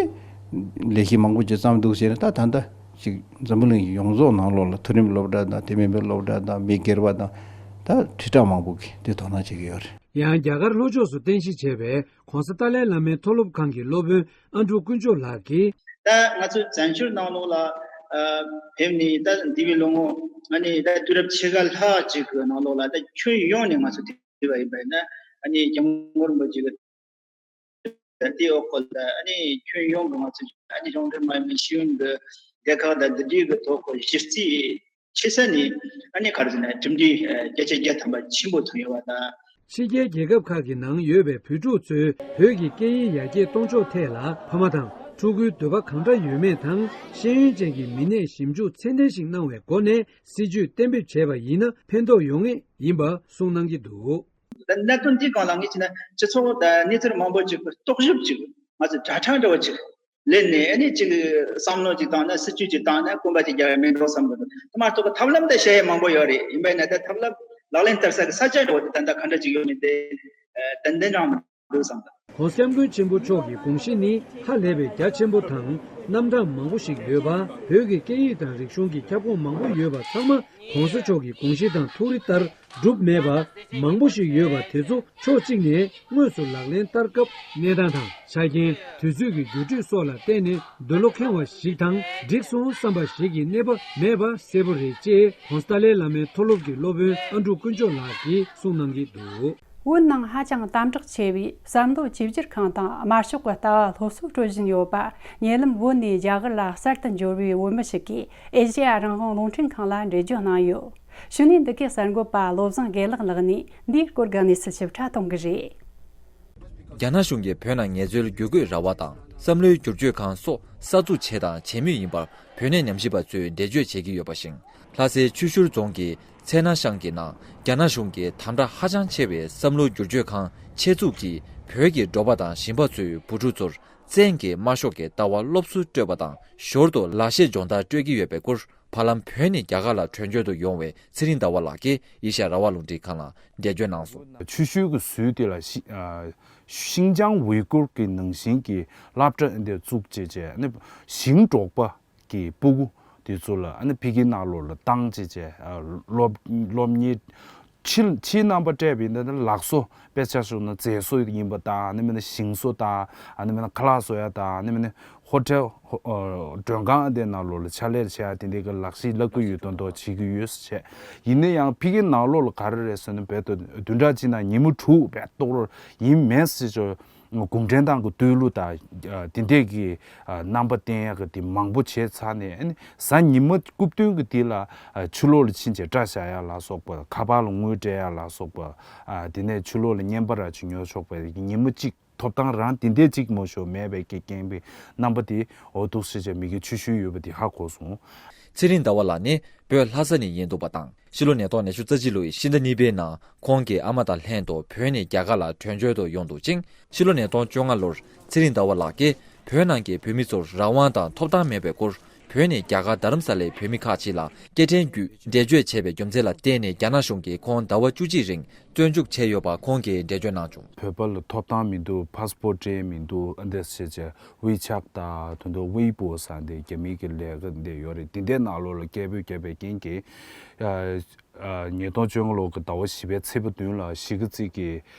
ལས་གཞི་མང་པོ་ཅིག་བརྩམས་འདུག་ཟེར་ནས། ད་ད་ལྟ་ཅིག་འཛམ་བུ་གླིང་ཡོངས་རྫོགས་ནང་ལོགས་ལ་མཐོ་རིམ་སློབ་གྲྭ་དང་། དེ་མིན་པའི་སློབ་གྲྭ་དང་། མི་སྒེར་པ་དང་། ད་ཁྲི་ཕྲག་མང་པོ་གིས་དེ་དོ་སྣང་བྱེད་ཀྱི་ཡོད་རེད། ཡང་རྒྱ་གར་ལྷོ་ཕྱོགས་སུ་རྟེན་གཞི་བྱས་པའི་༸གོང་ས་ཏཱ་ལའི་བླ་མའི་མཐོ་སློབ་ཁང་གི་སློབ་དཔོན་ཨ་འབྲུག་དཀོན་མཆོག་ལགས་ཀྱིས། ད་ང་ཚོའི་བཙན་བྱོལ་ནང་ལོགས་ལ་ཨ་ཕེབས་ནས་ད་འདས་པའི་ལོ་ངོ་ཨ་ནི་ད་དུས་རབས་ཕྱེད་ཀ་ལྷག་ཅིག་གི་ནང་ལོགས་ལ། ད་ཁྱོན་ཡོངས་ནས་ང་ཚོ་དེ་བ་ཡིན་པ་ཡིན་ན། ཨ་ནི་སྐྱབས་མགོན་རིན་པོ་ཆེ་གི་ད་ལྟའི་འོག་གི་ད་ཨ་ནི་ཁྱོན་ཡོངས་ཀྱི་ང་ཚོ་ཨ་ནི་གཞུང་འབྲེལ་མ་ཡིན་པའི་ཤེས་ཡོན་གྱི་སྡེ་ཁག་དང་འདི་འདྲའི་གི་ཐོག་གི་གཞི་རྩའི་ཆེ་ས་ནས་ཨ་ནི་ག་རེ་ཟེར་ན། གྲུབ་འབྲས་ཨ་བརྒྱ་ཆ་བརྒྱ་ཐམ་པ་ཆེན་པོ་ཐོན་ཡོད་པ་དང་། ཕྱི་རྒྱལ་རྒྱལ་ཁབ་ཁག་གི་ནང་ཡོད་པའི་བོད་ཕྲུག་ཚོས་བོད་ཀྱི་སྐད་ཡིག་ཡར་རྒྱས་གཏོང་ཕྱོགས་ཐད་ལ་ཕ་མ་དང་ཕྲུ་གུའི་འདོད་པ་གང་འདྲ་ཡོད་མེད་དང་། ཤེས་ཡོན་ཅན་གྱི་མི་སྣས་ཞིབ་འཇུག་ཚད་ལྡན་ཞིག་གནང་བའི་སྒོ་ནས་སྲིད་ཇུས་གཏན་འབེབས་བྱས་པ་ཡིན་ན་ཕན་ཐོགས་ཡོང་ངེས་ཡིན་པ་གསུངས་གནང་གི་འདུག། ད་གནད་དོན་འདིའི་སྒང་ལ་ངས་བྱས་ན་སྤྱི་ཚོགས་དང་གནས་ཚུལ་མང་པོ་ཅིག་གི་རྟོག་ཞིབ་ཅིག་ང་ཚོས་ཛ་དྲག་འདྲ་བོ་ཅིག་ལེན་ནས། ཨ་ནི་ཅིག་བསམ་བློ་ཅིག་བཏང་ན། སྲིད་ཇུས་ཅིག་བཏང་ན་གོམ་པ་ཅིག་རྒྱག་ཡ་མེད་འགྲོ་བསམ་གི་འདུག། དེ་མ་གཏོགས་ཐབས་ལམ་དེ་བཤད་ཡ་མང་པོ་ཡོད་རེད། ཡིན་པ་ཡིན་ན་ད་ཐབས་ལམ་ལག་ལེན་བསྟར་ས་གི་ས་ཆ་འདྲ་བོ་དེ་ད་ལྟ་ག་འདྲ་ཅིག་ཡོད་མེད་དེ་ཏན་ཏན་རང་མི་འདུག་བསམ་གི།༸གོང་ས་༸སྐྱབས་མགོན་ཆེན་པོ་མཆོག་གི་དགོངས་གཞི་ནི་ཧ་ལས་པའི་རྒྱ་ཆེན་པོ་དང་ རྣམ་གྲངས་མང་པོ་ཞིག་ཡོད་པ། བོད་ཀྱི་སྐད་ཡིག་དང་རིག་གཞུང་གི་ཁྱབ་ཁོངས་མང་པོ་ཡོད་པ་ཚང་མ་གོང་ས་མཆོག་གི་དགོངས་གཞི་དང་ཐུགས་རེ་ལྟར་གྲུབ་མེད་པ་མང་པོ་ཞིག་ཡོད་པ་དེ་ཚོ་ཕྱོགས་གཅིག་ནས་དངོས་སུ་ལག་ལེན་བསྟར་སྐབས། གནས་སྟངས་དང་ཆ་རྐྱེན། དུས་ཚོད་ཀྱི་འགྱུར་འགྲོས་སོགས་ལ་བརྟེན་ནས་འདོད་བློ་ཁེངས་པ་ཞིག་དང་འགྲིག་སོང་བསམ་པ་ཞིག་གི་གནས་བབ་མེད་པ་གསལ་པོ་རེད་ཅེས་གོང་ས་ཏཱ་ལའི་བླ་མའི་མཐོ་སློབ་ཀྱི་སློབ་དཔོན་ཨ་འབྲུག་དཀོན་མཆོག་ལགས་ཀྱིས་གསུངས་གནང་གི་འདུག། བོད་ནང་ཧ་ཅང་དམ་དྲག་ཆེ་བའི་བསམ་བློ་བཅོས་བསྒྱུར་ཁང་དང་དམར་ཤོག་གི་ལྟ་བ་སློབ་གསོ་སྤྲོད་བཞིན་ཡོད་པ། ཉེ་ལམ་བོད་ནས་རྒྱ་གར་ལ་གསར་དུ་འབྱོར་བའི་བོད་མི་ཞིག་གིས་ཨེ་ཤེ་ཡ་རང་དབང་རླུང་འཕྲིན་ཁང་ལ་འགྲེལ་བརྗོད་གནང་ཡོད། གཞུག་ནས་འདི་གའི་གསར་འགོད་པ་བློ་བཟང་དགེ་ལེགས་ལགས་ནས་འདིའི་སྐོར་གྱི་གནས་ཚུལ་ཞིབ་ཕྲ་གཏོང་གི་རེད། རྒྱ་ནག་གཞུང་གིས་བོད་ནང་ངལ་རྩོལ་བསྒྱུར་བཀོད་ར་བ་དང་བསམ་བློའི་བསྒྱུར་བཅོས་ཁང་སོགས་གསར་འཛུགས་བྱས་དང་བྱེད་མུས་ཡིན་པར་བོད་གནས་ཉམས་ཞིབ་པ་ཚོས་འགྲེལ་བརྗོད་བྱེད་ཀྱི་ཡོད་པ་བཞིན། ལྷ་སའི་ཆུ་ཤུར་རྫོང་གི་ཚལ་སྣ་ཤང་གི་ནང་རྒྱ་ནག་གཞུང་གིས་དམ་དྲག་ཧ་ཅང་ཆེ་བའི་བསམ་བློ་བསྒྱུར་བཅོས་ཁང་ཆེད་འཛུགས་ཀྱིས་བོད་ཀྱི་འབྲོག་པ་དང་ཞིང་པ་ཚོའི་བུ་ཕྲུག་ཚོར་བཙན་གྱིས་དམར་ཤོག་གི་ལྟ་བ་སློབ་གསོ་སྤྲོད་པ་དང་ཞོར་དུ་ལག་ཤེས་སྦྱོང་བརྡར་སྤྲོད་ཀྱི་ཡོད་པའི་སྐོར། བར་ལམ་བོད་ནས་རྒྱ་གར་ལ་བྲོས་བྱོལ་དུ་ཡོང་བའི་ཚེ་རིང་ཟླ་བ་ལགས་ཀྱིས་ཨེ་ཤ་ཡ་རང་དབང་རླུང་འཕྲིན་ཁང་ལ་འགྲེལ་བརྗོད་གནང་སོང་། ཆུ་ཤུལ་གྱི་ཟུར་དེ་ལ་ཤི་ཨ། ཤིང་ཅང་ཝུའི་ཀུར་གྱི་ནང་བཞིན་གྱི་སློབ་གྲྭ་འདི་བཙུགས་བྱས་བྱས་ནི་ཞིང་འབྲོག་པ་གི་སྤུ་གུ་དེ་ཚོ་ལ་ཨ་ནི་ཕ་གིའི་ནང་ལོགས་ལ་བཏང་བྱས་བྱས་ཨ། སློབ་སློབ་གཉེར་ཕྱི་ཕྱིའི་རྣམ་པ་སྤྲད་པ་ཡིན་ན་ལག་བཟོ། དཔེ་ཆ་བཞག་ན་མཛེས་བཟོ་ཡིན་པ་དང་། ཨ་ནི་མིན་ན་ཞིང་བཟོ་དང་། ཨ་ནི་མིན་ན་ཁ་ལག་བཟོ་ཡ་དང་། ཨ་ནི་མིན་ན་ཧོ་ཊེལ་ཧོ་ཨ། མགྲོན་ཁང་དེ་ནང་ལོགས་ལ་ཕྱག་ལས་བྱེད་ཡ་དེ་འདྲའི་གི་ལག་ཤེས་བསླབ་ཀྱི་ཡོད་མདོག་མདོག་བྱེད་ཀྱི་ཡོད་ཟེར་བྱས། ཡིན་ན་ཡང་ཕ་གིའི་ནང་ལོགས་ལ་ག་རེ་རེད་ཟེར་ན། བོད་དུ་བདུན་ཕྲག་གཅིག་ནང་ཉིན་མོ་དྲུག་བས་ལྟོགས་རོགས་ཡིན་མེད་ཟེར་བྱས། གུང་ཁྲན་ཏང་གི་བསྟོད་གླུ་དང་ཨ། དེ་འདྲས་ཀྱི་ཨ། རྣམ་པ་བསྟན་ཡག་གི་དེ་མང་པོ་བྱས་ཚར་ནས། ཨ་ནི་གཟའ་ཉི་མ་རྐུབ་སྟོན་གྱི་དེ་ལ་ཨ། ཕྱི་ལོགས་ལ་ཕྱིན་བྱས་སྐྲ་བཞར་ཡག་ལ་སོགས་པ། ཁ་པར་ལ་དངུལ་སྤྲད་ཡག་ལ་སོགས་པ། ཨ། དེ་ནས་ཕྱི་ལོགས་ལ་བརྙན་པར་ར་ཅིག་ཉོ་ཆོག་པའི་ཉིན་མོ་གཅིག་ཐོབ་ཐང་རང་དེ་འདྲས་གཅིག་མ་གཏོགས་མེད་པའི་གི་རྐྱེན་པས་རྣམ་པ་དེ་འོ་འདུག་སེ་བྱས་མི་གི་ཆུ་ཤུལ་ཡོད་པ་དེ་ཧ་གོ་སོང་། ཚེ་རིང་ཟླ་བ་ལགས་ནི་བོད་ལྷ་ས་ནས་ཡིན་འདུག་པ་དང་། ཕྱི་ལོ་ཉིས་སྟོང་ཉི་ཤུ་རྩ་གཅིག་ལོའི་ཕྱི་ཟླ་གཉིས་པའི་ནང་ཁོང་གི་ཨ་མ་དང་ལྷན་དུ་བོད་ནས་རྒྱ་གར་ལ་བྲོས་བྱོལ་དུ་ཡོང་འདུག་ཅིང་། ཕྱི་ལོ་ཉིས་སྟོང་བཅོ་ལྔ་ལོར་ཚེ་རིང་ཟླ་བ་ལགས་ཀྱིས་བོད་ནང་གི་བོད་མི་ཚོར་རང་དབང་དང་ཐོབ་ཐང་མེད་པའི་སྐོར་བོད་ནས་རྒྱ་གར་རྡ་རམ་ས་ལའི་བོད་མི་ཁག་ཅིག་ལ་སྐད་འཕྲིན་བརྒྱུད་འགྲེལ་བརྗོད་བྱས་པའི་རྒྱུ་མཚན་ལ་བརྟེན་ནས་རྒྱ་ནག་གཞུང་གིས་ཁོང་ཟླ་བ་བཅུ་གཅིག་རིང་བཙོན་འཇུག་བྱས་ཡོད་པ་ཁོང་གིས་འགྲེལ་བརྗོད་གནང་བྱུང་། བོད་པ་ལ་ཐོབ་ཐང་མི་འདུག་ཕ་སི་པོར་ཊི་སྤྲད་མི་འདུག་ཨ་འདྲས་བྱས་བྱས་ཝེ་ཆེ་ཊི་དང་དེ་ཚོ་ཝེ་པོ་ཟེར་འདི་རྒྱ་མི་གི་ལས་ཀ་འདི་ཡོད་རེད། དེ་འདྲའི་ནང་ལོགས་ལ་སྐད་འབོད་བརྒྱབ་པའི་རྐྱེན་གྱིས། ཨ། ཨ། ཉིས་སྟོང་བཅོ་ལྔ་ལོ་གི་ཟླ་བ་བཞི་པའི་ཚེས་པ་བདུན་ལ་གཞིས་ཀ་རྩེ་གི་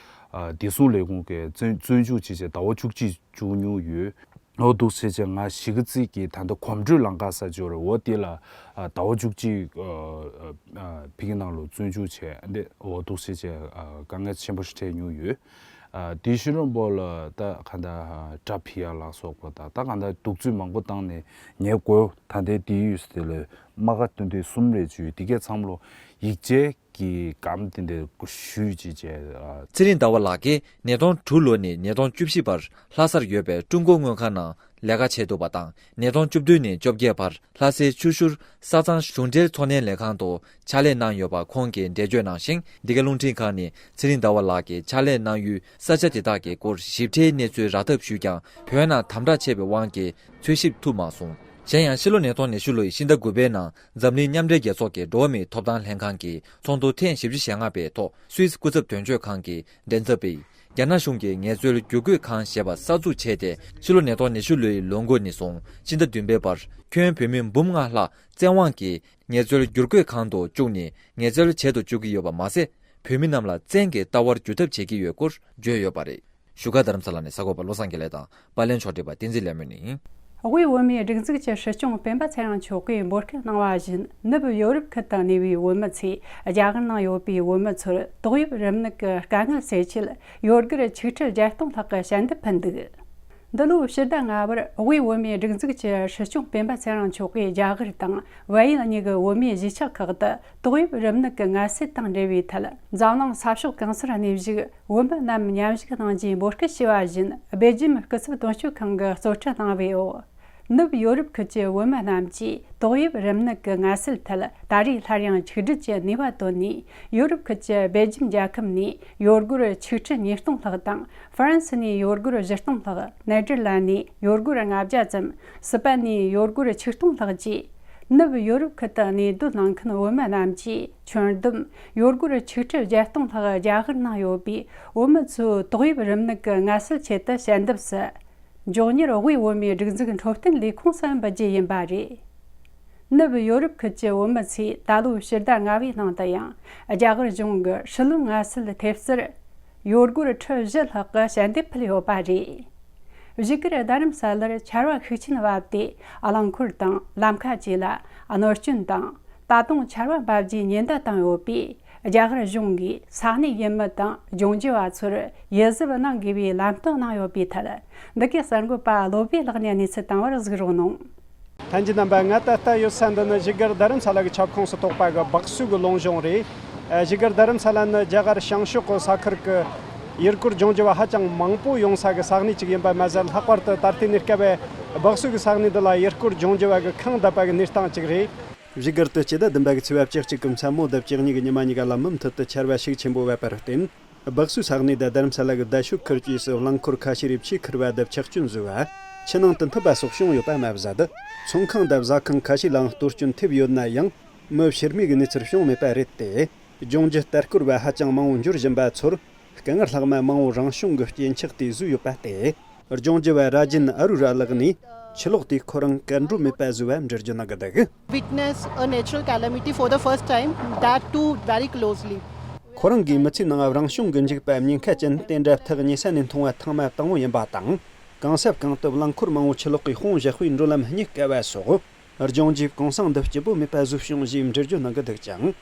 ཨ། བདེ་སྲུང་ལས་ཁུངས་ཀྱིས་བཙོན་བཙོན་འཇུག་བྱས་བྱས་ཟླ་བ་བཅུ་གཅིག་བཅུག་མྱོང་ཡོད། འོ་འདུག་སེ་བྱས་ང་གཞིས་ཀ་རྩེ་གི་ད་ལྟ་གོམ་བགྲོད་ལམ་ཁ་ཟེར་ཅིག་ཡོད་རེད། འོ་དེ་ལ་ཨ། ཟླ་བ་བཅུ་གཅིག་ཨ། ཨ། ཕ་གི་ནང་ལ་བཙོན་འཇུག་བྱས་འདི་འོ་འདུག་སེ་བྱས་ཨ། དཀའ་ངལ་ཆེན་པོ་ཞིག་འཕྲད་མྱོང་ཡོད། ཨ། དེའི་ཕྱི་རོལ་པོ་ལ་ད་ག་འདྲ་ཨ། དགྲ་ཕྱིས་ཡ་ལ་སོགས་པ་དང་ད་ག་འདྲ་གདུག་རྩུབ་མང་པོ་བཏང་ནས་ཉེས་དགོས། ད་ལྟའི་དེའི་ཡུལ་དེ་ལ་རྨ་ཁ་བཏོན་དུས་གསུམ་རེ་བཅུ་དེ་གས་ཚང་མ་ལོ་ཡིག་ཆའི་གི་སྒམ་དེ་འདྲ་ཞུས་ཅིག་བྱས། ཚེ་རིང་ཟླ་བ་ལགས་ཀྱིས་ཉིས་སྟོང་དྲུག་ལོ་ནས་ཉིས་སྟོང་བཅུ་བཞི་བར་ལྷ་སར་ཡོད་པའི་ཀྲུང་གོ་དངུལ་ཁང་ནང་ལས་ཀ་བྱས་འདུག་པ་དང་། ཉིས་སྟོང་བཅུ་བདུན་ནས་བཅོ་བརྒྱད་བར་ལྷ་སའི་ཆུ་ཤུར་ས་གཙང་གཞུང་འབྲེལ་ཚོང་ལས་ལས་ཁང་དུ་ཕྱག་ལས་གནང་ཡོད་པ་ཁོང་གིས་འགྲེལ་བརྗོད་གནང་ཞིང་། འདི་ག་རླུང་འཕྲིན་ཁང་ནས་ཚེ་རིང་ཟླ་བ་ལགས་ཀྱིས་ཕྱག་ལས་གནང་ཡུལ་ས་ཆ་དེ་དག་གི་སྐོར་ཞིབ་ཕྲའི་གནས་ཚུལ་རག་ཐབས་ཞུས་ཀྱང་། བོད་ནང་དམ་དྲག་ཆེ་བའི་དབང་གིས་འཚོལ་ཞིབ་ཐུབ་མ་སོང་། གཞན་ཡང་ཕྱི་ལོ་ཉིས་སྟོང་ཉི་ཤུ་ལོའི་ཕྱི་ཟླ་དགུ་པའི་ནང་འཛམ་གླིང་མཉམ་འབྲེལ་རྒྱལ་ཚོགས་ཀྱི་འགྲོ་བ་མིའི་ཐོབ་ཐང་ལྷན་ཁང་གི་ཚོགས་འདུ་ཐེངས་བཞི་བཅུ་ཞེ་ལྔ་པའི་ཐོག་སུད་སི་སྐུ་ཚབ་དོན་གཅོད་ཁང་གི་མགྲིན་ཚབ་པས་རྒྱ་ནག་གཞུང་གིས་ངལ་རྩོལ་བསྒྱུར་བཀོད་ཁང་ཞེས་པ་གསར་འཛུགས་བྱས་ཏེ། ཕྱི་ལོ་ཉིས་སྟོང་ཉི་ཤུ་ལོའི་ལོ་འགོ་ནས་བཟུང་ཕྱི་ཟླ་བདུན་པའི་བར་ཁྱོན་བོད་མི་འབུམ་ལྔ་ལྷག་བཙན་དབང་གིས་ངལ་རྩོལ་བསྒྱུར་བཀོད་ཁང་དུ་བཅུག་ནས་ངལ་རྩོལ་བྱེད་དུ་བཅུག་གི་ཡོད་པ་མ་ཟད། བོད་མི་རྣམས་ལ་བཙན་གྱིས་ལྟ་བར་འགྱུར་ཐབས་བྱེད་ཀྱི་ཡོད་སྐོར་བརྗོད་ཡོད་པ་རེད། བཞུགས་སྒར་རྡ་རམ་ས་ལ་ནས་གསར་འགོད་པ་བློ་བཟང་དགེ་ལེགས་དང་། པར་ལེན་ཕྱོགས་སྒྲིག་པ་བསྟན་འཛིན་ལེགས་སྨོན་ཡིན། དབུས་བོད་མིའི་སྒྲིག་འཛུགས་ཀྱི་སྲིད་སྐྱོང་སྤེན་པ་ཚེ་རིང་མཆོག་གིས་འབོད་སྐུལ་གནང་བ་བཞིན། ནུབ་ཡོ་རོབ་ཁུལ་དུ་གནས་པའི་བོད་མི་ཚོས་རྒྱ་གར་ནང་ཡོད་པའི་བོད་མི་ཚོར་ཏོག་དབྱིབས་རིམས་ནད་ཀྱི་དཀའ་ངལ་སེལ་ཆེད་ཡོ་སྒོར་ཆིག་ཁྲི་བརྒྱད་སྟོང་ལྷག་གི་ཞལ་འདེབས་ཕུལ་འདུག། འདི་ལོའི་ཕྱི་ཟླ་ལྔ་པར་དབུས་བོད་མིའི་སྒྲིག་འཛུགས་ཀྱི་སྲིད་སྐྱོང་སྤེན་པ་ཚེ་རིང་མཆོག་གིས་རྒྱ་གར་དང་བལ་ཡུལ་གཉིས་ཀྱི་བོད་མིའི་གཞིས་ཆགས་ཁག་ཏུ་ཏོག་དབྱིབས་རིམས་ནད་ཀྱི་ངལ་སེལ་དང་འབྲེལ་བའི་ཐད། འཛམ་གླིང་ས་ཕྱོགས་གང་སར་གནས་བཞུགས་བོད་མི་རྣམས་མཉམ་ཞུགས་གནང་རྒྱུའི་འབོད་སྐུལ་ཞུས་པ་བཞིན། སྦེལ་ཇམ་སྐུ་ཚབ་དོན་གཅོད་ཁང་གིས་གཙོ་ཁྲིད་གནང་བའི་འོག། ནུབ་ཡོ་རོབ་ཁུལ་གྱི་བོད་མི་རྣམས་ཀྱིས་ཏོག་དབྱིབས་རིམས་ནད་ཀྱི་ངལ་སེལ་ཐད་ད་རེས་སླར་ཡང་ཆིག་སྒྲིལ་གྱི་ནུས་པ་བཏོན་ནས། ཡོ་རོབ་ཁུལ་གྱི་སྦེལ་ཇམ་རྒྱལ་ཁབ་ནས་ཡོ་སྒོར་ཆིག་ཁྲི་ཉིས་སྟོང་ལྷག་དང་། ཧྥ་རན་སི་ནས་ཡོ་སྒོར་བཞི་སྟོང་ལྷག། ནེ་དར་ལན་ནས་ཡོ་སྒོར་ལྔ་བརྒྱ་ཙམ། སི་པན་ནས་ཡོ་སྒོར་ཆིག་སྟོང་ལྷག་བཅས། ནུབ་ཡོ་རོབ་ཁུལ་དུ་གནས་སྡོད་གནང་མཁན་བོད་མི་རྣམས་ཀྱིས་ཁྱོན་བསྡོམས་ཡོ་སྒོར་ཆིག་ཁྲི་བརྒྱད་སྟོང་ལྷག་རྒྱ་གར་ནང་ཡོད་པའི་བོད་མི་ཚོའི་ཏོག་དབྱིབས་རིམས་ནད་ཀྱི་ངལ་སེལ་ཆེད་དུ་ཞལ་འདེབས་སུ། མགྱོགས་མྱུར་དབུས་བོད་མིའི་སྒྲིག་འཛུགས་འཕྲོད་བསྟེན་ལས་ཁུངས་སུ་འབུལ་རྒྱུ་ཡིན་པ་རེད། ནུབ་ཡོ་རོབ་ཁུལ་གྱི་བོད་མི་ཚོས་ད་ལོའི་ཕྱི་ཟླ་ལྔ་པའི་ནང་དུ་ཡང་རྒྱ་གར་གཞུང་གི་ཧྲི་ལུ་མངའ་སྲིད་ཐེབས་རྩར་ཡོ་སྒོར་ཁྲི་བཞི་ལྷག་གི་ཞལ་འདེབས་ཕུལ་ཡོད་པ་རེད། བཞུགས་སྒར་རྡ་རམ་ས་ལར་ཆར་བ་ཤུགས་ཆེན་བབས་ཏེ་རླངས་འཁོར་དང་ལམ་ཁ་བཅས་ལ་གནོད་སྐྱོན་དང་། ད་དུང་ཆར་བ་འབབ་རྒྱུའི་ཉེན་བརྡ་བཏང་ཡོད་པས། རྒྱ་གར་གཞུང་གིས་ས་གནས་ཡུལ་མི་དང་ལྗོངས་རྒྱུ་བ་ཚོར་ཡིད་གཟབ་གནང་དགོས་པའི་ལམ་སྟོན་གནང་ཡོད་པའི་ཐད། འདི་གའི་གསར་འགོད་པ་བློ་བྷེ་ལགས་ནས་གནས་ཚུལ་བཏང་བར་གཟིགས་རོགས་གནང་། ལྷན་རྒྱས་རྣམ་པ། ང་ད་ལྟ་ཡོད་ས་འདི་ནི་བཞུགས་སྒར་རྡ་རམ་ས་ལ་གི་ཁྱབ་ཁོངས་སུ་གཏོགས་པ་གི་སྦག་སུ་གི་ལུང་གཤོང་རེད། ཨ། བཞུགས་སྒར་རྡ་རམ་ས་ལ་ནི་རྒྱ་གར་བྱང་ཕྱོགས་ཀྱི་ས་ཁུལ་གྱི་ཡུལ་སྐོར་ལྗོངས་རྒྱུ་བ་ཧ་ཅང་མང་པོ་ཡོང་ས་གི་ས་གནས་གཅིག་ཡིན་པ་མ་ཟད། ལྷག་པར་དུ་ད་ལྟའི་གནས་སྐབས་སྦག་སུ་གི་ས་གནས་འདི་ལ་ཡུལ་སྐོར་ལྗོངས་རྒྱུ་བ་གི་ཁེངས་བསྡད་པ་གི་གནས་སྟངས་གཅིག་རེད། བཞུགས་སྒར་དུ་སྤྱི་ཟླ་བདུན་པ་གི་ཚེས་པ་བཅུ་གཅིག་གི་མཚན་མོ་དང་བཅུ་གཉིས་གི་ཉི་མ་གཉིས་ཀ་ལ་མུ་མཐུད་དུ་ཆར་བ་ཤུགས་ཆེན་པོ་བབས་པར་བརྟེན། སྦག་སུའི་ས་གནས་དང་རྡ་རམ་ས་ལ་གི་རྡ་ཤོད་ཁུལ་བཅས་སུ་རླངས་འཁོར་ཁ་ཤས་རེ་ཆུས་ཁུར་བ་དང་ཆག་སྐྱོན་བཟོས་པ། ཆུ་ནང་དུ་འཐིབས་པ་སོགས་བྱུང་ཡོད་པ་མ་ཟད། ཚོང་ཁང་དང་ཟ་ཁང་ཁ་ཤས་ལའང་གཏོར་སྐྱོན་ཐེབས་ཡོད་ན་ཡང་། མི་ཕྱིར་མིའི་གནས་ཚུལ་བྱུང་མེད་པ་རེད་དེ། ལྗོངས་རྒྱུ་ལྟ་སྐོར་བ་ཧ་ཅང་མང་བོ་འབྱོར་བཞིན་པ་ཚོར། སྐད་ངར་ལྷག་མ་མང་བོ་རང་བྱུང་གི་སྐྱེ་འཆི་སྟེ་བཟོས་ཡོད་པ་སྟེ། ལྗོངས་རྒྱུ་བ་ར་ཇིན་ཨ་རུ་ར་ལགས་ནས་ཆུ་ལོག་དེས་ཁོ་རང་གར་འགྲོ་མེད་པ་བཟོས་པ་འགྲེལ་བརྗོད་གནང་གི་འདུག Witness a natural calamity for the first time, that too very closely. ཁོ་རང་གིས་མི་ཚེའི་ནང་རང་བྱུང་གི་འཇིགས་པ་ཉེན་ཁ་ཅན་དེ་འདྲ་ཐག་ཉེ་ས་ནས་མཐོང་བ་ཐེངས་མ་དང་པོ་ཡིན་པ་དང་། གང་ས་གང་དུ་རླངས་འཁོར་མང་བོ་ཆུ་ལོག་གིས་ཕུང་བཞག་པའི་འགྲོ་ལམ་རྙེད་དཀའ་བ་སོགས། ལྗོངས་རྒྱུའི་གོང་སང་འདི་སྐྱིད་པོ་མེད་པ་བཟོས་བྱུང་ཞེས་འགྲེལ་བརྗོད་གནང་གི་འདུག་ཅིང་།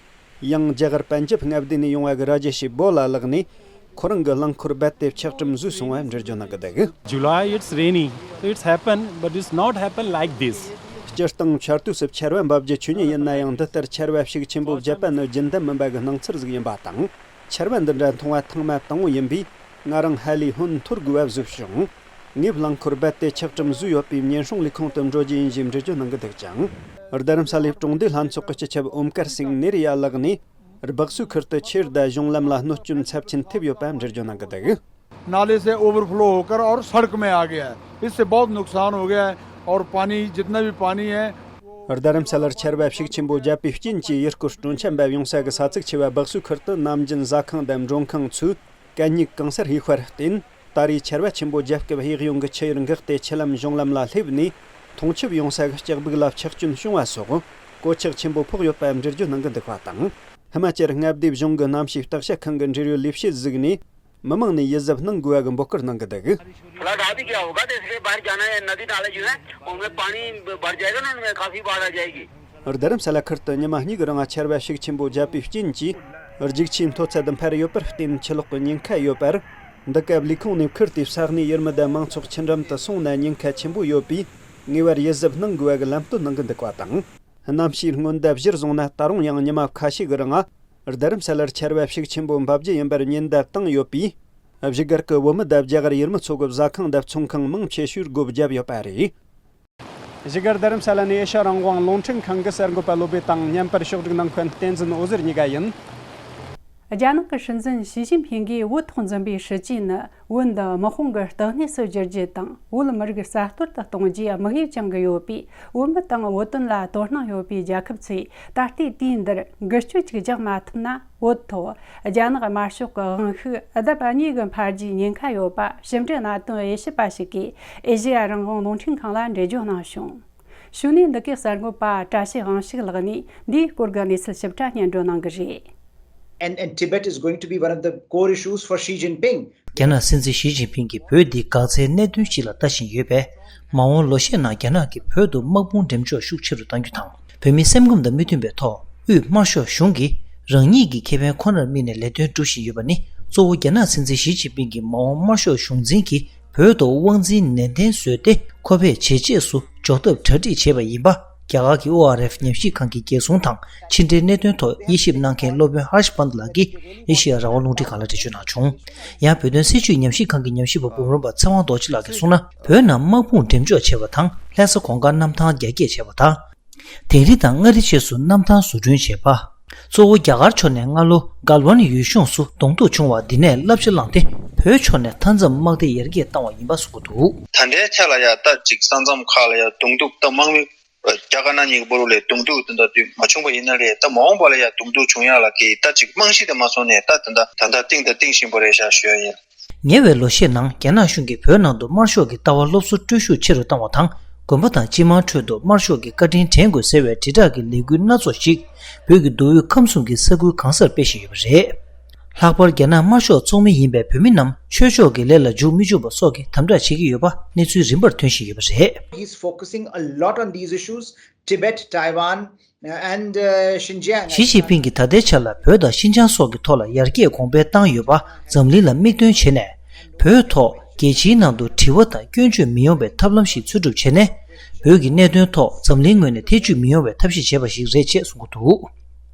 ཡང་རྒྱ་གར་པན་ཇབ་མངའ་སྡེ་ནས་ཡོང་བ་གི་ར་ཇེ་ཤི་བོ་ལ་ལགས་ནས། ཁོ་རང་གི་རླངས་འཁོར་རྦད་དེ་ཆག་གྲུམ་བཟོས་སོང་བ་འགྲེལ་བརྗོད་གནང་གི་འདུག July, it's rainy, so it's happened, but it's not happened like this. སྤྱིར་བཏང་ཆར་དུས་སུ་ཆར་བ་འབབ་རྒྱུ་ཆོས་ཉིད་ཡིན་ན་ཡང་། འདི་ལྟར་ཆར་བ་ཤུགས་ཆེན་པོ་བརྒྱབ་པ་ནི་རྒྱུན་ལྡན་མིན་པ་གི་སྣང་ཚུལ་ཟིག་ཡིན་པ་དང་། ཆར་བ་འདི་འདྲ་མཐོང་བ་ཐེངས་མ་དང་པོ་ཡིན་པས། ང་རང་ཧ་ལས་ཧོན་འཐོར་དགོས་པ་བཟོས་བྱུང་། ངས་རླངས་འཁོར་རྦད་དེ་ཆག་གྲུམ་བཟོས་ཡོད་པའི་ཉེན་སྲུང་ལས་ཁུངས་དུ་འགྲོ་རྒྱུ་ཡིན་ཞེས་འགྲེལ་བརྗོད་གནང་གི་འདུག་ཅིང་། རྡ་རམ་ས་ལའི་གྲོང་སྡེ་ལྷན་ཚོགས་ཀྱི་སྤྱི་ཁྱབ་ཨོམ་ཀར་སིང་ནེ་རི་ཡ་ལགས་ནས། སྦག་སུའི་ཁུལ་དུ་ཆུ་དང་གཞུང་ལམ་ལ་གནོད་སྐྱོན་ཚབས་ཆེན་ཐེབས་ཡོད་པ་འགྲེལ་བརྗོད་གནང་གི་འདུག नाले से ओवरफ्लो होकर और सड़क में आ गया है। इससे बहुत नुकसान हो गया है और पानी, जितना भी पानी है, རྡ་རམ་ས་ལར་ཆར་བ་ཤུགས་ཆེན་པོ་བརྒྱབ་པའི་རྐྱེན་གྱིས་ཡུལ་སྐོར་སྤྲོ་འཆམ་པ་ཡོང་ས་གི་ས་ཚིགས་ཆེ་བ་སྦག་སུའི་ཁུལ་དུ་ནམ་རྒྱུན་ཟ་ཁང་དང་མགྲོན་ཁང་ཚོས་གད་སྙིགས་གང་སར་ཕུལ་བར་བརྟེན། ད་རེས་ཆར་བ་ཆེན་པོ་བརྒྱབ་སྐབས་གཡས་གཡོན་གྱི་ཆུ་ཡུར་འགགས་ཏེ་ཆུ་ལམ་གཞུང་ལམ་ལ་སླེབས་ནས། མཐོང་ཆུབ་ཡོང་ས་གི་ལྕགས་སྦུག་ལ་ཆག་སྐྱོན་བྱུང་བ་སོགས་གོད་ཆག་ཆེན་པོ་ཕོག་ཡོད་པ་འགྲེལ་བརྗོད་གནང་གི་འདུག་པ་དང་། ཧི་མ་ཅལ་མངའ་སྡེའི་གཞུང་གི་གནམ་གཤིས་བརྟག་དཔྱད་ཁང་གི་འབྲེལ་ཡོད་ལས་བྱེད་ཟིག་ནས། མི་མང་ནས་ཡིད་གཟབ་གནང་དགོས་པ་གི་འབོད་སྐུལ་གནང་གི་འདུག Flood आ भी गया होगा, तो इसलिए बाहर जाना है, नदी नाले जो है, उनमें पानी भर जाएगा ना, उनमें काफी बाढ़ आ जाएगी। རྡ་རམ་ས་ལ་ཁུལ་དུ་ཉི་མ་གཉིས་ཀྱི་རིང་ཆར་བ་ཤུགས་ཆེན་པོ་བརྒྱབ་པའི་རྐྱེན་གྱིས། རྒྱུག་ཆུའི་མཐོ་ཚད་འཕར་ཡོད་པར་བརྟེན། ཆུ་ལོག་གི་ཉེན་ཁ་ཡོད་པར། འདི་སྐབས་ལས་ཁུངས་ནས་ཁུལ་དེའི་ས་གནས་ཡུལ་མི་དང་མང་ཚོགས་ཆུ་འགྲམ་དུ་སོང་ན་ཉེན་ཁ་ཆེན་པོ་ཡོད་པས། ངེས་པར་ཡིད་གཟབ་གནང་དགོས་པ་གི་ལམ་སྟོན་གནང་གི་འདུག་པ་དང་། གནམ་གཤིས་སྔོན་བརྡ་གཞིར་བཟུང་ན། ད་རུང་ཡང་ཉི་མ་ཁ་ཤས་ཀྱི་རིང་། རྡ་རམ་ས་ལར་ཆར་བ་ཤུགས་ཆེན་པོ་འབབ་རྒྱུ་ཡིན་པར་ཉེན་བརྡ་བཏང་ཡོད་པས། བཞུགས་སྒར་གྱི་བོད་མི་དང་རྒྱ་གར་ཡུལ་མི་ཚོ་གི་ཟ་ཁང་དང་ཚོང་ཁང་མང་ཆེ་ཤོས་སྒོ་བརྒྱབ་ཡོད་པ་རེད། བཞུགས་སྒར་རྡ་རམ་ས་ལ་ནས་ཨེ་ཤ་རང་དབང་རླུང་འཕྲིན་ཁང་གི་གསར་འགོད་པ་བློ་བྷེ་དང་། བརྙན་པར་ཕྱོགས་སྒྲིག་གནང་མཁན་བསྟན་འཛིན་འོད་ཟེར་གཉིས་ཀ་ཡིན། རྒྱ་ནག་གི་སྲིད་འཛིན་ཞི་ཅིན་ཕིང་གིས་བོད་ཐོག་འཛིན་པའི་སྲིད་ཇུས་ནི། བོད་འདི་དམག་དཔུང་གི་བརྟག་གནས་སུ་བསྒྱུར་རྒྱུ་དང་། བོད་མི་རིགས་རྩ་གཏོར་དུ་གཏོང་རྒྱུའི་དམིགས་ཡུལ་བཅངས་ཀྱི་ཡོད་པས། བོད་མི་དང་བོད་དོན་ལ་དོ་སྣང་ཡོད་པའི་རྒྱལ་ཁབ་ཚོས་ད་ལྟའི་དུས་འདིར་འགུལ་སྐྱོད་ཅིག་རྒྱག་མ་ཐུབ་ན། བོད་ཐོག་རྒྱ་ནག་དམར་ཤོག་གི་དབང་ཤུགས་ལྡབ་གཉིས་ཀྱིས་འཕར་རྒྱུའི་ཉེན་ཁ་ཡོད་པ། ཕྱི་འབྲེལ་གནད་དོན་དབྱེ་ཞིབ་པ་ཞིག་གིས་ཨེ་ཤེ་ཡ་རང་དབང་རླུང་འཕྲིན་ཁང་ལ་འགྲེལ་བརྗོད་གནང་བྱུང་། གཞུག་ནས་འདི་གའི་གསར་འགོད་པ་བཀྲ་ཤིས་དབང་ཕྱུག་ལགས་ནས་འདིའི་སྐོར་གྱི་གནས་ཚུལ་ཞིབ་ཕྲ་སྙན་སྒྲོན་གནང་གི་རེད། And, and Tibet is going to be one of the core issues for Xi Jinping. རྒྱ་ནག་སྲིད་འཛིན་ཞི་ཅིན་ཕིང་གིས་བོད་འདི་འགག་རྩའི་གནད་དོན་ཞིག་ལ་ལྟ་བཞིན་ཡོད་པས། མ་འོངས་ལོ་ཤས་ནང་རྒྱ་ནག་གིས་བོད་དུ་དམག་དཔུང་འགྲེམས་འཇོག་ཤུགས་ཆེ་རུ་གཏང་རྒྱུ་དང་། བོད་མིའི་སེམས་ཁམས་དང་མི་མཐུན་པའི་ཐོག་དབུས་དམར་ཤོག་གཞུང་གིས་རང་ཉིད་ཀྱི་ཁེ་ཕན་ཁོ་ནར་དམིགས་ནས་ལས་དོན་སྒྲུབ་བཞིན་ཡོད་པ་ནི། གཙོ་བོ་རྒྱ་ནག་སྲིད་འཛིན་ཞི་ཅིན་ཕིང་གིས་མ་འོངས་དམར་ཤོག་གཞུང་འཛིན་གྱིས་བོད་དུ་དབང་འཛིན་ནན་ཏན་བཟོས་ཏེ། ཁོ་པས་བྱས་རྗེས་སུ་འཇོག་ཐབས་གྲ་སྒྲིག་བྱས་པ་ཡིན་པ། རྒྱ་གར་གྱི་ཨོ་ཨར་ཨེཕ་ཉམས་ཞིབ་ཁང་གི་རྒྱལ་སྲུང་དང་ཕྱི་འབྲེལ་གནད་དོན་ཐོག་དབྱེ་ཞིབ་གནང་མཁན་སློབ་དཔོན་ཧར་ཤ་པན་ལགས་ཀྱིས་ཨེ་ཤེ་ཡ་རང་དབང་རླུང་འཕྲིན་ཁང་ལ་འགྲེལ་བརྗོད་གནང་བྱུང་། ཡང་བོད་དོན་སྲིད་བྱུས་ཉམས་ཞིབ་ཁང་གི་ཉམས་ཞིབ་པ་འབུམ་རམས་པ་ཚེ་དབང་རྡོ་རྗེ་ལགས་ཀྱིས་གསུངས་ན། བོད་ནང་དམག་དཔུང་འགྲེམས་འཇོག་བྱས་པ་དང་། ལྷ་ས་གོང་དཀར་གནམ་ཐང་རྒྱ་སྐྱེད་བྱས་པ་དང་། དིང་རི་དང་མངའ་རིས་བཅས་སུ་གནམ་ཐང་བཟོ་སྐྲུན་བྱས་པ། གཙོ་བོ་རྒྱ་གར་ཕྱོགས་ནས་སྔ་ལོ་གལ་ཝན་ཡུལ་ལྗོངས་སུ་གདོང་ཐུག་བྱུང་བ་འདི་ནས་བསླབ་བྱ་བླངས་ཏེ། བོད་ཕྱོགས་ནས་མཐའ་མཚམས་དམག་སྡེ་ཡར་རྒྱས་བཏང་བ་ཡིན་པ་གསུངས་ཀྱི་འདུག་ད་ལྟའི་ཆ་ལ་ཡ་ད་ཅིག་ས་མཚམས་ཁག་ལ་ཡ་གདོང་ཐུག་ད་དམག་མི་རྒྱ་དཀར་ནག་གཉིས་ཀྱི་བར་ལ་ཡ་གདོང་ཐུག་དེ་འདྲ་དུས་མ་བྱུང་པ་ཡིན་ན་རེད། ད་མ་འོངས་པ་ལ་ཡ་གདོང་ཐུག་བྱུང་ཡ་ལ་གི་ད་ཅིག་རྨང་གཞི་དེ་མ་བཟུང་ནས་ད་དེ་འདྲ་ད་ལྟ་གཏིང་དང་གཏིང་ཞིམ་པོ་རེད་ཤག་ཞུ་ཡ་ཡིན། ཉེ་བའི་ལོ་ཤས་ནང་རྒྱ་ནག་གཞུང་གིས་བོད་ནང་དུ་དམར་ཤོག་གི་ལྟ་བ་སློབ་གསོ་སྤྲོད་ཤུགས་ཆེ་རུ་བཏང་བ་དང་། དགོན་པ་དང་སྤྱི་དམངས་ཁྲོད་དུ་དམར་ཤོག་གི་བཀའ་དྲིན་དྲན་དགོས་ཟེར་བའི་དྲིལ་བསྒྲགས་ཀྱི་ལས་འགུལ་སྣ་ཚོགས་ཤིག་བོད་ཀྱི་མདོ་དབུས་ཁམས་གསུམ་གྱི་ས་ཁུལ་གང་སར་སྤེལ་བཞིན་ཡོད་པ་རེད། ལྷག་པར་རྒྱ་ནག་དམར་ཤོག་ཚོགས་མི་ཡིན་པའི་བོད་མི་རྣམས་ཆོས་ཕྱོགས་ཀྱི་ལས་ལ་འཇུག་མི་འཇུག་པ་སོགས་ཀྱི་དམ་དྲག་བྱེད་ཀྱི་ཡོད་པ་གནས་ཚུལ་རིམ་པར་ཐོན་བཞིན་ཡོད་པ་རེད། He's focusing a lot on these issues, Tibet, Taiwan, and uh, Xinjiang. ཞི་ཅིན་ཕིང་གིས་ད་ལྟའི་ཆར་ལ་བོད་དང་ཤིན་ཅང་སོགས་ཀྱི་ཐོག་ལ་ཡར་རྒྱས་གོང་འཕེལ་བཏང་ཡོད་པ་འཛམ་གླིང་ལ་མིག་སྟོན་བྱས་ནས། བོད་ཐོག་རྒྱལ་སྤྱིའི་ནང་དུ་དྲི་བ་དང་སྐྱོན་བརྗོད་མི་ཡོང་བའི་ཐབས་ལམ་ཞིག་འཚོལ་སྒྲུབ་བྱས་ནས། བོད་ཀྱི་གནད་དོན་ཐོག་འཛམ་གླིང་ངོས་ནས་ཐེ་བྱུས་མི་ཡོང་བའི་ཐབས་ཤེས་བྱས་པ་ཞིག་རེད་ཅེས་གསུང་གི་འདུག་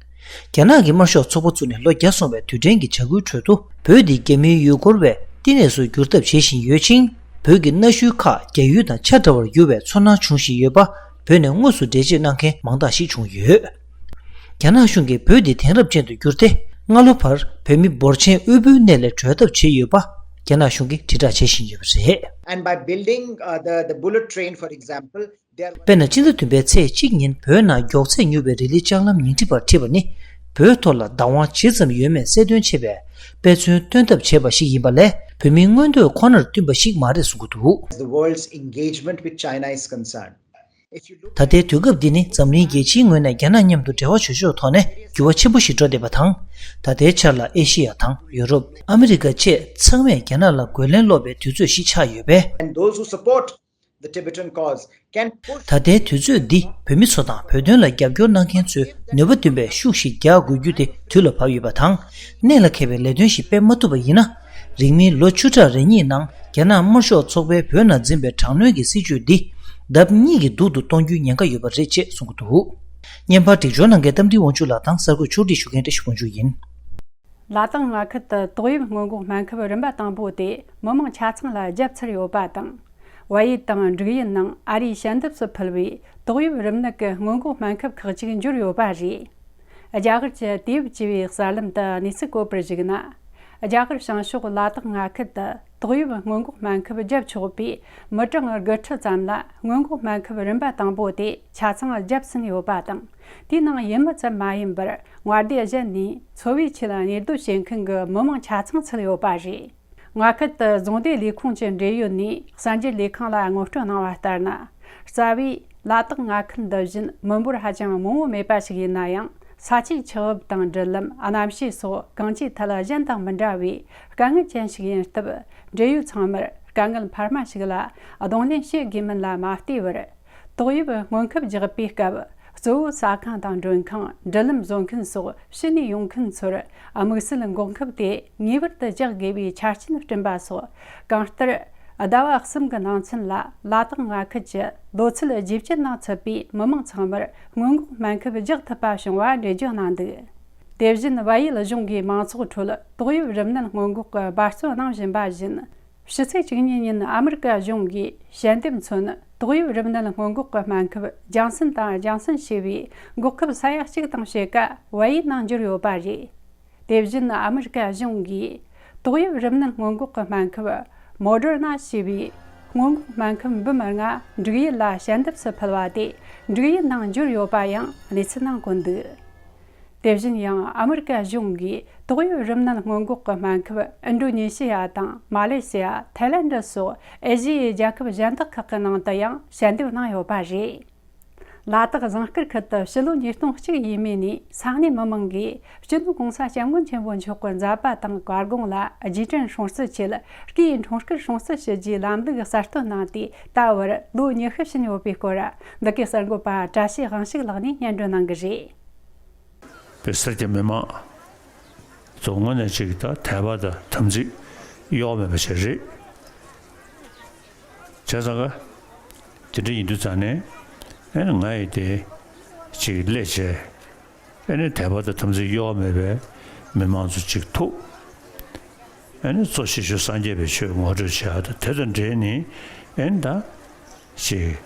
རྒྱ་ནག་གི་དམར་ཤོག་ཚོགས་པ་བཙུགས་ནས་ལོ་བརྒྱ་སོང་བའི་དུས་དྲན་གྱི་བྱ་འགུལ་ཁྲོད་དུ། བོད་འདི་རྒྱ་མིའི་ཡུལ་སྐོར་བའི་བསྟི་གནས་སུ་འགྱུར་ཐབས་བྱེད་བཞིན་ཡོད་ཅིང་། བོད་ཀྱི་གནའ་ཤུལ་ཁག་རྒྱ་ཡུལ་དང་ཆ་འདྲ་བར་འགྱུར་བའི་ཚོར་སྣང་བྱུང་བཞིན་ཡོད་པ། བོད་ནས་དངོས་སུ་འགྲེལ་བརྗོད་གནང་མཁན་མང་དག་ཞིག་བྱུང་ཡོད། རྒྱ་ནག་གཞུང་གིས་བོད་འདི་དེང་རབས་ཅན་དུ་བསྒྱུར་ཏེ། སྔ་ལོ་བར་བོད་མི་འབོར་ཆེན་དབུལ་པོའི་གནས་ལས་གྲོལ་ཐབས་བྱས་ཡོད་པ། རྒྱ་ནག་གཞུང་གིས་དྲིལ་བསྒྲགས་བྱེད་བཞིན་ཡོད་པ་རེད། And by building uh, the, the bullet train, for example, དཔེར་ན། སྤྱི་ཟླ་བདུན་པའི་ཚེས་གཅིག་ཉིན་བོད་ནང་མགྱོགས་ཚད་མྱུར་བའི་རི་ལི་ལྕགས་ལམ་ཉིང་ཁྲི་བར་ཁྲིད་པ་ནི། བོད་ཐོག་ལ་བདག་དབང་ཇི་ཙམ་ཡོད་མེད་གསལ་སྟོན་བྱེད་པའི་དཔེ་མཚོན་སྟོན་ཐབས་བྱས་པ་ཞིག་ཡིན་པ་ལས། བོད་མིའི་མངོན་འདོད་ཁོ་ནར་བསྟུན་པ་ཞིག་མ་རེད་གསུང་གི་འདུག The world's engagement with China is concerned. If you look ད་ལྟའི་དུས་སྐབས་འདི་ནི་འཛམ་གླིང་རྒྱལ་སྤྱིའི་ངོས་ནས་རྒྱ་ནག་མཉམ་དུ་འབྲེལ་བ་བྱེད་ཕྱོགས་ཐོག་ནས་འགྱུར་བ་ཆེན་པོ་ཞིག་འགྲོ་བསྡད་པ་དང་། ད་ལྟའི་ཆར་ལ་ཨེ་ཤི་ཡ་དང་ཡུ་རོབ། ཨ་མི་རི་ཀ་བཅས་ཚང་མས་རྒྱ་ནག་ལ་རྒོལ་ལན་སློག་པའི་དུས་ཚོད་ཞིག་ཆགས་ཡོད་པས། And those who support the Tibetan cause can push ད་ལྟའི་དུས་ཚོད་འདི་བོད་མི་ཚོ་དང་བོད་དོན་ལ་རྒྱབ་སྐྱོར་གནང་མཁན་ཚོས་ནུས་པ་འདོན་པའི་ཤུགས་ཤིག་རྒྱག་དགོས་རྒྱུ་དེ་དུས་ལ་བབ་ཡོད་པ་དང་། གནད་ལ་འཁེལ་བའི་ལས་དོན་ཞིག་སྤེལ་མ་ཐུབ་པ་ཡིན་ན། རིང་མིན་ལོ་བཅུ་ཕྲག་རེ་གཉིས་ནང་རྒྱ་ནག་དམར་ཤོག་ཚོགས་པས་བོད་ནང་འཛིན་པའི་དྲག་གནོན་གྱི་སྲིད་བྱུས་འདི་ལྡབ་གཉིས་ཀྱིས་སྡུག་ཏུ་གཏོང་རྒྱུའི་ཉེན་ཁ་ཡོད་པ་རེད་ཅེས་གསུང་གི་འདུག་བརྙན་པར་སྒྲིག་སྦྱོར་གནང་མཁན་རྟ་མགྲིན་དབང་ཕྱུག་ལགས་དང་གསར་འགོད་ཕྱོགས་སྒྲིག་ཞུ་མཁན་བཀྲ་ཤིས་དབང་ཕྱུག་ཡིན། ལ་དྭགས་མངའ་ཁུལ་དུ་ཏོག་དབྱིབས་སྔོན་འགོག་སྨན་ཁབ་རིམ་པ་དང་པོ་དེ་མི་མང་ཆ་ཚང་ལ་བརྒྱབ་ཚར་ཡོད་པ་དང་། བལ་ཡུལ་དང་འབྲུག་ཡུལ་ནང་ཨ་རིའི་ཞལ་འདེབས་སུ་ཕུལ་བའི་ཏོག་དབྱིབས་རིམས་ནད་ཀྱི་སྔོན་འགོག་སྨན་ཁབ་ཁག་ཅིག་འབྱོར་ཡོད་པ་རེད། རྒྱ་གར་གྱི་དུས་བབ་ཅེས་པའི་གསར་ལམ་དུ་གནས་ཚུལ་བཀོད་པར་གཞིགས་ན། རྒྱ་གར་བྱང་ཕྱོགས་ལ་དྭགས་མངའ་ཁུལ་དུ་ཏོག་དབྱིབས་སྔོན་འགོག་སྨན་ཁབ་བརྒྱབ་ཆོག་པའི་མི་གྲངས་དགུ་ཁྲི་ཙམ་ལ་སྔོན་འགོག་སྨན་ཁབ་རིམ་པ་དང་པོ་དེ་ཆ་ཚང་བརྒྱབ་ཟིན་ཡོད་པ་དང་། དེའི་ནང་ཡུལ་མི་ཙམ་མ་ཡིན་པར་མངའ་སྡེ་གཞན་ནས་འཚོ་བའི་ཆེད་གནས་སྡོད་བྱེད་མཁན་གྱི་མི་མང་ཆ་ཚང་ཚུད་ཡོད་པ་རེད། མངའ་ཁུལ་དུ་རྫོང་སྡེ་ལས་ཁུངས་ཀྱི་འབྲེལ་ཡོད་ནས་གསར་འགྱུར་ལས་ཁང་ལ་ངོ་སྤྲོད་གནང་བ་ལྟར་ན། རྩ་བའི་ལ་དྭགས་མངའ་ཁུལ་འདི་བཞིན་མི་འབོར་ཧ་ཅང་མང་བོ་མེད་པ་ཞིག་ཡིན་ན་ཡང་། ས་ཆའི་ཆགས་བབ་དང་འབྲུ་ལམ། གནམ་གཤིས་སོགས་གང་ཅིའི་ཐད་གཞན་དང་མི་འདྲ་བའི་དཀའ་ངལ་ཅན་ཞིག་ཡིན་སྟབས། འབྲེལ་ཡོད་ཚང་མར་དཀའ་ངལ་འཕར་མ་ཞིག་ལ་གདོང་ལེན་བྱེད་དགོས་མིན་ལ་མ་བལྟས་པར། ཏོག་དབྱིབས་སྔོན་ཁབ་རྒྱག་པའི་སྐབས། གཙོ་བོ་ཟ་ཁང་དང་མགྲོན་ཁང་། འབྲུ་ལམ་བཟོ་མཁན་སོགས་ཕྱི་ནས་ཡོང་མཁན་ཚོར་དམིགས་བསལ་འགོག་ཁབ་དེ་ངེས་པར་དུ་རྒྱག་དགོས་པའི་ཆ་རྐྱེན་བསྐྲུན་པ་སོགས། གང་ལྟར། ཟླ་བ་གསུམ་གྱི་ནང་ཚུན་ལ་ལ་དྭགས་མངའ་ཁུལ་གྱི་ལོ་ཚད་བརྗེ་བཅད་ནང་ཚུད་པའི་མི་མང་ཚང་མར་སྔོན་འགོག་སྨན་ཁབ་རྒྱག་ཐུབ་པ་བྱུང་བ་འགྲེལ་བརྗོད་གནང་འདུག་དེ་བཞིན་བལ་ཡུལ་གཞུང་གིས་མང་ཚོགས་ཁྲོད་ཏོག་དབྱིབས་རིམས་ནད་སྔོན་འགོག་གི་འབད་བརྩོན་གནང་བཞིན་པ་བཞིན། ཕྱི་ཚེས་བཅུ་གཉིས་ཉིན་ཨ་མི་རི་ཀ་གཞུང་གིས་ཞལ་འདེབས་མཚོན་ཏོག་དབྱིབས་རིམས་ནད་སྔོན་འགོག་གི་སྨན་ཁབ་ལྗང་སན་དང་ལྗང་སན་ཞེས་པའི་འགོག་ཁབ་ས་ཡ་གཅིག་དང་ཕྱེད་ཀ་བལ་ཡུལ་ནང་འབྱོར་ཡོད་པ་རེད། དེ་བཞིན་ཨ་མི་རི་ཀ་གཞུང་གིས་ཏོག་དབྱིབས་རིམས་ནད་སྔོན་འགོག་གི་སྨན་ཁབ་མོ་ཌར་ན་ཞེས་པའི་སྔོན་འགོག་སྨན་ཁབ་འབུམ་ལྔ་འབྲུག་ཡུལ་ལ་ཞལ་འདེབས་སུ་ཕུལ་བ་དེ་འབྲུག་ཡུལ་ནང་འབྱོར་ཡོད་པ་ཡང་གནས་ཚུལ་ནང་བཀོད་འདུག་དེ་བཞིན་ཡང་ཨ་མི་རི་ཀ་གཞུང་གིས་ཏོག་དབྱིབས་རིམས་ནད་སྔོན་འགོག་གི་སྨན་ཁབ་ཨིན་ཌོ་ནེ་ཤི་ཡ་དང་མ་ལེ་ཤི་ཡ། ཐའི་ལེན་ཌི་སོགས་ཨེ་ཤི་ཡའི་རྒྱལ་ཁབ་གཞན་དག་ཁག་གི་ནང་དུ་ཡང་ཞལ་འདེབས་གནང་ཡོད་པ་རེད། ལ་དྭགས་ཟངས་དཀར་ཁུལ་དུ་ཕྱི་ལོ་ཉིས་སྟོང་གཅིག་ཡས་མས་ནས་ས་གནས་མི་མང་གིས་སྤྱི་ནོར་༸གོང་ས་༸སྐྱབས་མགོན་ཆེན་པོ་མཆོག་གི་མཛད་པ་དང་བཀའ་དགོངས་ལ་རྗེས་དྲན་སྲུང་བརྩི་ཆེད་སྐུའི་འཁྲུངས་སྐར་སྲུང་བརྩི་ཞུ་རྒྱུའི་ལམ་ལུགས་གསར་གཏོད་གནང་སྟེ་ད་བར་ལོ་ཉི་ཤུ་ཕྱིན་ཡོད་པའི་སྐོར། འདི་གའི་གསར་འགོད་པ་བཀྲ་ཤིས་དབང་ཕྱུག་ལགས་ནས་སྙན་སྒྲོན་གནང་གི་རེད། བོད་སེར་སྐྱ་མི་མང་ཚོ་དངོས་གནས་ཅིག་ད་དད་པ་དང་དམ་ཚིག་གཡོ་བ་མེད་པ་ཞིག་རེད། བྱས་ཙང་ག་དེ་འདྲ་ཡིན་དུས་ཙང་ནས་ཨེ་ནི་ང་ཡི་དེ་ཅིག་སླེབས་བྱས། ཨེ་ནི་དད་པ་དང་དམ་ཚིག་གཡོ་བ་མེད་པའི་མི་མང་ཚོ་ཅིག་ཐུག་ཨེ་ནི་གཙོ་ཆེ་ཤོས་སངས་རྒྱས་པའི་ཆོས་ངོ་སྤྲོད་བྱེད་ཡག་དང་དེ་དང་འབྲེལ་ནས་ཨེ་ནི་ད་ཅིག་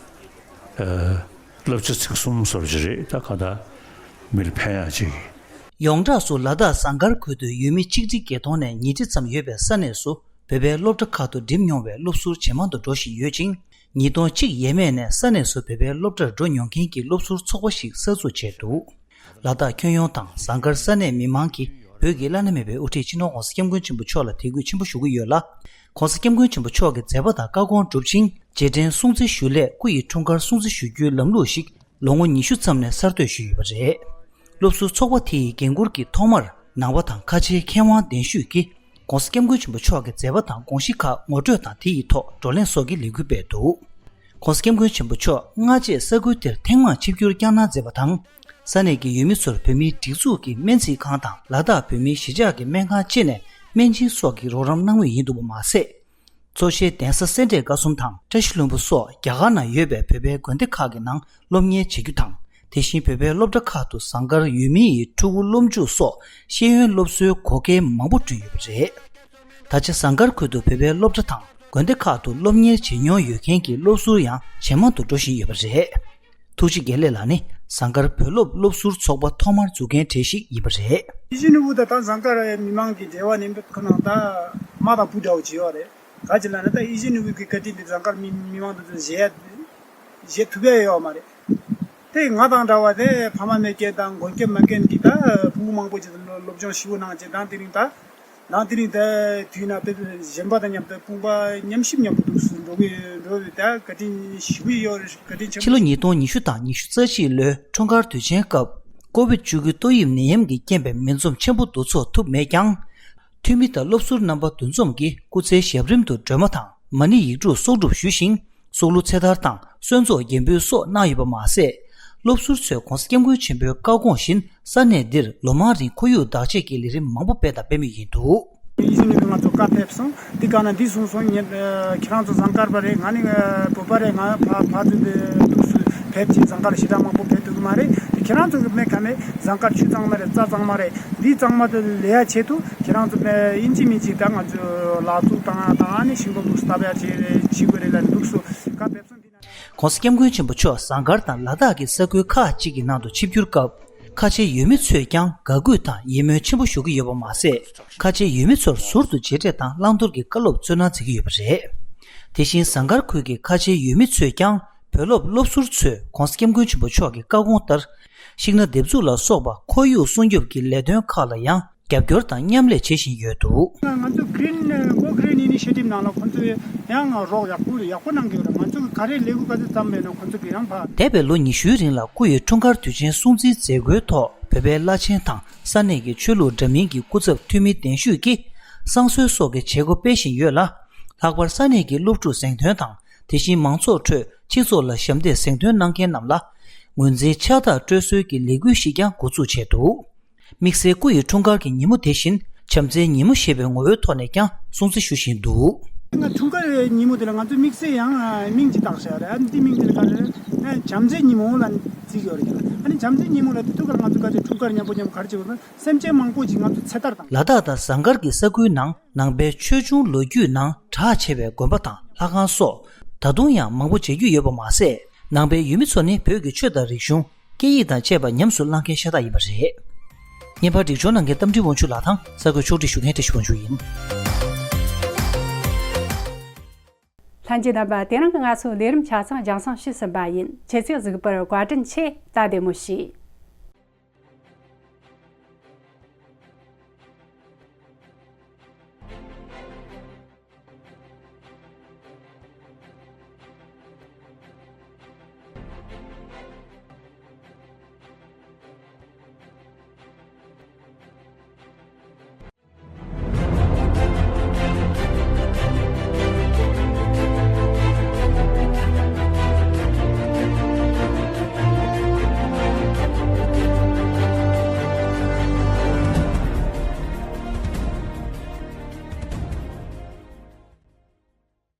ཨ་བསླབ་བྱ་ཚིག་གསུམ་བཟོ་འདྲ་ཅིག་རེད། ད་གང་ལྟར་མི་ལ་ཕན་ཡག་ཅིག་ཡོངས་གྲགས་སུ་ལ་དྭགས་ཟངས་དཀར་ཁུལ་དུ་ཡུལ་མི་ཆིག་ཁྲི་བརྒྱད་སྟོང་ནས་ཉིས་ཁྲི་ཙམ་ཡོད་པའི་ས་གནས་སུ་བོད་པའི་སློབ་གྲྭ་ཁག་ཏུ་འགྲིམས་མྱོང་བའི་སློབ་ཟུར་ཇེ་མང་དུ་འགྲོ་བཞིན་ཡོད་ཅིང་། ཉིས་སྟོང་གཅིག་ཡས་མས་ནས་ས་གནས་སུ་བོད་པའི་སློབ་གྲྭར་འགྲོ་མྱོང་མཁན་གྱི་སློབ་ཟུར་ཚོགས་པ་ཞིག་གསར་འཛུགས་བྱས་འདུག་ལ་དྭགས་ཁྱོན་ཡོངས་དང་ཟངས་དཀར་ས་གནས་མི་མང་གིས་ བོད་ཀྱི་བླ་ན་མེད་པའི་དབུ་ཁྲིད་སྤྱི་ནོར་༧གོང་ས་༧སྐྱབས་མགོན་ཆེན་པོ་མཆོག་ལ་དད་གུས་ཆེན་པོ་ཞུ་གི་ཡོད་ལ། ༧གོང་ས་༧སྐྱབས་མགོན་ཆེན་པོ་མཆོག་གི་མཛད་པ་དང་བཀའ་དགོངས་སྒྲུབ་ཆེད་རྗེས་དྲན་སྲུང་བརྩི་ཞུ་སླད་སྐུ་ཡི་འཁྲུངས་སྐར་སྲུང་བརྩི་ཞུ་རྒྱུའི་ལམ་ལུགས་ཤིག་ལོ་ངོ་ཉི་ཤུ་ཙམ་ནས་གསར་གཏོད་ཞུས་ཡོད་པ་རེད། སློབ་ཟུར་ཚོགས་པ་དེ་ཡི་འགན་འཁུར་གྱིས་ཐོག་མར་ནང་པ་དང་ཁ་ཆེའི་མཁས་དབང་གདན་ཞུས་ཀྱིས་༧གོང་ས་༧སྐྱབས་མགོན་ཆེན་པོ་མཆོག་གི་མཛད་པ་དང་དགོངས་གཞི་ཁག་ངོ་སྤྲོད་དང་དེ་ཡི་ཐོག་བགྲོ་གླེང་སོགས་ཀྱི་ལས་འགུལ་སྤེལ་འདུག ༧གོང་ས་༧སྐྱབས་མགོན་ཆེན་པོ་མཆོག་སྔ་རྗེས་ས་ཁུལ་དེར་ཐེངས་མང་ཆིབས་བསྒྱུར་བསྐྱངས་གནང་མཛད་པ་དང་། ས་གནས་ཀྱི་ཡུལ་མི་ཚོར་བོད་མིའི་སྒྲིག་འཛུགས་ཀྱི་སྨན་རྩིས་ཁང་དང་ལ་དྭགས་བོད་མིའི་གཞིས་ཆགས་ཀྱི་སྨན་ཁང་སྤྱི་ནས་སྨན་སྦྱིན་སོགས་ཀྱི་རོགས་རམ་གནང་མུས་ཡིན་འདུག་པ་མ་ཟད། གཙོ་ཆེའི་གདན་ས་སེ་འབྲས་དགའ་གསུམ་དང་བཀྲ་ཤིས་ལྷུན་པོ་སོགས་རྒྱ་གར་ནང་ཡོད་པའི་བོད་པའི་དགོན་སྡེ་ཁག་གི་ནང་སློབ་གཉེར་བྱེད་རྒྱུ་དང་། དེ་བཞིན་བོད་པའི་སློབ་གྲྭ་ཁག་ཏུ་ཟངས་དཀར་ཡུལ་མི་ཡི་ཕྲུ་གུ་སློབ་འཇུག་སོགས་ཤེས་ཡོན་སློབ་གསོའི་གོ་སྐལ་མང་པོ་བསྐྲུན་ཡོད་པ་རེད། ད་ཆ་ཟངས་དཀར་ཁུལ་དུ་བོད་པའི་སློབ་གྲྭ་དང་དགོན་སྡེ་ཁག་ཏུ་སློབ་གཉེར་བྱེད་མྱོང་ཡོད་མཁན་གྱི་སློབ་ཟུར་ཡང་ཇེ་མང་དུ་འགྲོ་བཞིན་ཡོད་པ་རེད། ཐུགས་རྗེ་དགེ་ལེགས་ལགས་ནི་ཟངས་དཀར་བོད་སློབ་སློབ་ཟུར་ཚོགས་པ་ཐོག་མར་འཛུགས་མཁན་གྲས་ཤིག་ཡིན་པ་རེད། ཡིད་བཞིན་ནོར་བུ་དང་ད་ཟངས་དཀར་མི་མང་གི་འབྲེལ་བ་ནི་ཁོ་ནང་ད་མ་དང་བུ་འདྲ་བོ་བྱེད་ཡོད་རེད། ག་ཅི་ལབ་ན་ད་ཡིད་བཞིན་ནོར་བུ་གི་བཀའ་དྲིན་འདི་ཟངས་དཀར་མི་མི་མང་དུ་བཞེས་བཞེས་ཐུབ་ཡ་ཡོད་མ་རེད། དེ་ང་དང་འདྲ་བ་དེ་ཕ་མ་མེད་མཁན་དང་མགོན་སྐྱབས་མེད་མཁན་གྱི་ད་ཕྲུ་གུ་མང་པོ་ཅིག་སློབ་སྦྱོང་ཞིབ་པོ་གནང་བྱས་དང་དེ་རིང་ད། ནང་དེ་རིང་དེ་དུས་ན་དཔེ་གཞན་པ་དང་མཉམ་དུ་དཔུང་པ་མཉམ་གཤིབ་མཉམ་པོ་འདུག་སུ་འགྲོ་གི་འགྲོ་བའི་ད་བཀའ་དྲིན་ཞུ་གི་ཡོད་རེད། བཀའ་དྲིན་ཆེན་པོ། ཕྱི་ལོ་ཉིས་སྟོང་ཉི་ཤུ་དང་ཉི་ཤུ་རྩ་གཅིག་ལོའི་འཁྲུངས་སྐར་དུས་ཆེན་སྐབས་ཀོ་བིད་བཅུ་དགུ་ཏོག་དབྱིབས་ནད་ཡམས་ཀྱི་རྐྱེན་པས་མི་འཛོམས་ཆེན་པོ་འདུ་ཚོགས་ཐུབ་མེད་ཀྱང་། འཐུས་མི་དང་སློབ་ཟུར་རྣམ་པ་འདུ་འཛོམས་ཀྱིས་སྐུ་ཚེའི་ཞབས་རིམ་དུ་སྒྲོལ་མ་དང་མ་ཎི་ཡིག་དྲུག་གསོག་སྒྲུབ་ཞུས་ཤིང་། སྲོག་བླུ་ཚེ་ཐར་དང་གསོལ་ཚོགས་རྒྱན་འབུལ་སོགས་གནང་ཡོད་པ་མ་ཟད། སློབ་ཟུར་ཚོས་༧གོང་ས་༧སྐྱབས་མགོན་ཆེན་པོའི་བཀའ་དགོངས་བཞིན་ས་གནས་འདིར་ལོ་མང་རིང་ཁོར་ཡུག་བདག་གཅེས་ཀྱི་ལས་རིམ་མང་པོ་སྤེལ་དང་སྤེལ་མུས་ཡིན་འདུག་ཡིད་བཞིན་ནོར་བུས་ང་ཚོ་བཀའ་ཕེབས་སོང་། འདི་ག་ན་འདི་གསུངས་སོང་། ངས་ཁྱེད་རང་ཚོ་ཟངས་དཀར་པ་རེད། ང་ནི་བོད་པ་རེད། ང་ཕ་ཕ་ཚོ་འདི་འདུག་སུ་ཕེབས་ཀྱི་ཟངས་དཀར་ཞེ་དྲག་མང་པོ་ཕེབས་ཐུབ་ཀྱི་མ་རེད། དེ་ཁྱེད་རང་ཚོ་གི་སྨན་ཁང་ནས་ཟངས་དཀར་ཆུ་གཙང་མ་རེད། རྩྭ་གཙང་མ་རེད། འདི་གཙང་མ་དེ་ལས་ཡ་ཆེད་དུ་ཁྱེད་རང་ཚོ་ཨིན་ཅི་མིན་ཅི་ད་ང་ཚོ་ལག་འཛུགས་བཏང་ཡ་དང་ཨ་ནི་ཤིང་སྡོང་འདུག་སྟབས་ཡ་བྱེད་བྱེད་དགོས་རེད་ལ་འདུག་སུ་བཀའ་ཕེབས་སོང་། འདི་ན། ༸གོང་ས་༸སྐྱབས་མགོན་ཆེན་པོ་མཆོག་ཟངས་དཀར་དང་ལ་དྭགས་ཀྱི་ས་ཁུལ་ཁག་ཅིག་གི་ནང་དུ་ཆིབས་བསྒྱུར་སྐབས། ཁ་ཆེའི་ཡུལ་མི་ཚོས་ཀྱང་དགའ་གུས་དང་ཡིད་སྨོན་ཆེན་པོ་ཞུ་གི་ཡོད་པ་མ་ཟད། ཁ་ཆེའི་ཡུལ་མི་ཚོར་ཟུར་དུ་མཇལ་འཕྲད་དང་བླང་དོར་གྱི་བཀའ་སློབ་སྩོལ་གནང་མཛད་ཀྱི་ཡོད་པ་རེད། དེ་བཞིན་ཟངས་དཀར་ཁུལ་གྱི་ཁ་ཆེའི་ཡུལ་མི་ཚོས་ཀྱང་བོད་སློབ་སློབ་ཟུར་ཚོས་༸གོང་ས་༸སྐྱབས་མགོན་ཆེན་པོ་མཆོག་གི་བཀའ་དགོངས་ལྟར། ཤིང་སྣ་འདེབས་འཛུགས་ལ་སོགས་པ་ཁོར་ཡུག་སྲུང་སྐྱོབ་ཀྱི་ལས་དོན་ཁག་ལ་ཡང་རྒྱབ་སྐྱོར་དང་མཉམ་ལས་བྱེད་བཞིན་ཡོད་འདུག་ང་ང་ཚོ་Green Go Green Initiative ནང་ལ་ཁོང་ཚོས་ཡང་རོགས་ཡག་པོ་ཡག་པོ་གནང་གི་ཡོད་རེད། ང་ཚོ་ག་རེ་ལས་འགུལ་ག་ཚོད་བརྩམས་པས་ན་ཁོང་ཚོ་གི་ཡང་ཕ། འདས་པའི་ལོ་ཉི་ཤུའི་རིང་ལ་སྐུ་ཡི་འཁྲུངས་སྐར་དུས་ཆེན་སྲུང་བརྩིའི་མཛད་སྒོའི་ཐོག་བོད་པའི་བླ་ཆེན་དང་ས་གནས་ཀྱི་ཆོས་ལུགས་འདྲ་མིན་གྱི་སྐུ་ཚབ་འཐུས་མི་གདན་ཞུས་ཀྱིས་བསང་གསོལ་སོགས་ཀྱི་བྱེད་སྒོ་སྤེལ་བཞིན་ཡོད་ལ། ལྷག་པར་ས་གནས་ཀྱི་སློབ་ཕྲུག་གཟེངས་ཐོན་དང་དེ་བཞིན་མང་ཚོགས་ཁྲོད་སྤྱི་ཚོགས་ལ་ཞབས་འདེགས་གཟེངས་ཐོན་གནང་མཁན་རྣམས་ལ་ངོས་འཛིན་ཕྱག་རྟགས་སྤྲོད་སྲོལ་གྱི་ལས་འགུལ་ཞིག་ཀྱང་འགོ་འཛུགས་བྱས་འདུག་དམིགས་བསལ་སྐུ་ཡི་འཁྲུངས་སྐར་གྱི་ཉིན་མོ་དེ་བཞིན་བྱམས་བརྩེའི་ཉིན་མོ་ཞེས་པའི་ངོ་བོའི་ཐོག་ནས་ཀྱང་སྲུང་བརྩི་ཞུ་བཞིན་འདུག་ང་འཁྲུངས་སྐར་ཉིན་མོ་དེ་ལ་ང་ཚོས་དམིགས་བསལ་ཡང་མིང་ཅིག་བཏགས་བཞག་རེད། ཨ་འདི་མིང་དེ་ལ་ག་རེ་རེད། བྱམས་བརྩེའི་ཉིན་མོ་ལ་བརྩི་གི་ཡོད་རེད། ཨ་ནི་བྱམས་བརྩེའི་ཉིན་མོ་ལ་དེ་ཐུག་གར་ང་ཚོ་ག་ཚོད་འཁྲུངས་སྐར་མཉམ་པོ་མཉམ་པོ་ག་རེ་བྱེད་དགོས་ན་སེམས་ཅན་མང་པོ་ཅིག་ང་ཚོ་ཚེ་ཐར་དང་། ལ་དྭགས་དང་ཟངས་དཀར་གྱི་ས་ཁུལ་ནང་ནང་པའི་ཆོས་འབྱུང་ལོ་རྒྱུས་ནང་གྲགས་ཆེ་བའི་དགོན་པ་དང་ལྷ་ཁང་སོགས་ད་དུང་ཡང་མང་པོ་མཇལ་རྒྱུ་ཡོད་པ་མ་ཟད། ནང་པའི་ཡུལ་མི་ཚོ་ནི་བོད་ཀྱི་ཆོས་དང་རིག་གཞུང་། སྐད་ཡིག་དང་བཅས་པ་ཉམས་སུ་བླང་མཁན་ཤ་སྟག་ཡིན་པ་རེད། བརྙན་པར་སྒྲིག་སྦྱོར་གནང་མཁན་རྟ་མགྲིན་དབང་ཕྱུག་ལགས་དང་གསར་འགོད་ཕྱོགས་སྒྲིག་ཞུ་མཁན་བཀྲ་ཤིས་དབང་ཕྱུག་ཡིན། ལྷན་རྒྱས་རྣམ་པ། དེ་རིང་གི་ང་ཚོའི་ལས་རིམ་ཆ་ཚང་རྒྱང་སྲིང་ཞུས་ཟིན་པ་ཡིན། ཁྱེད་ཚོས་གཟིགས་པར་བཀའ་དྲིན་ཆེ། ད་བདེ་མོ་བྱོས།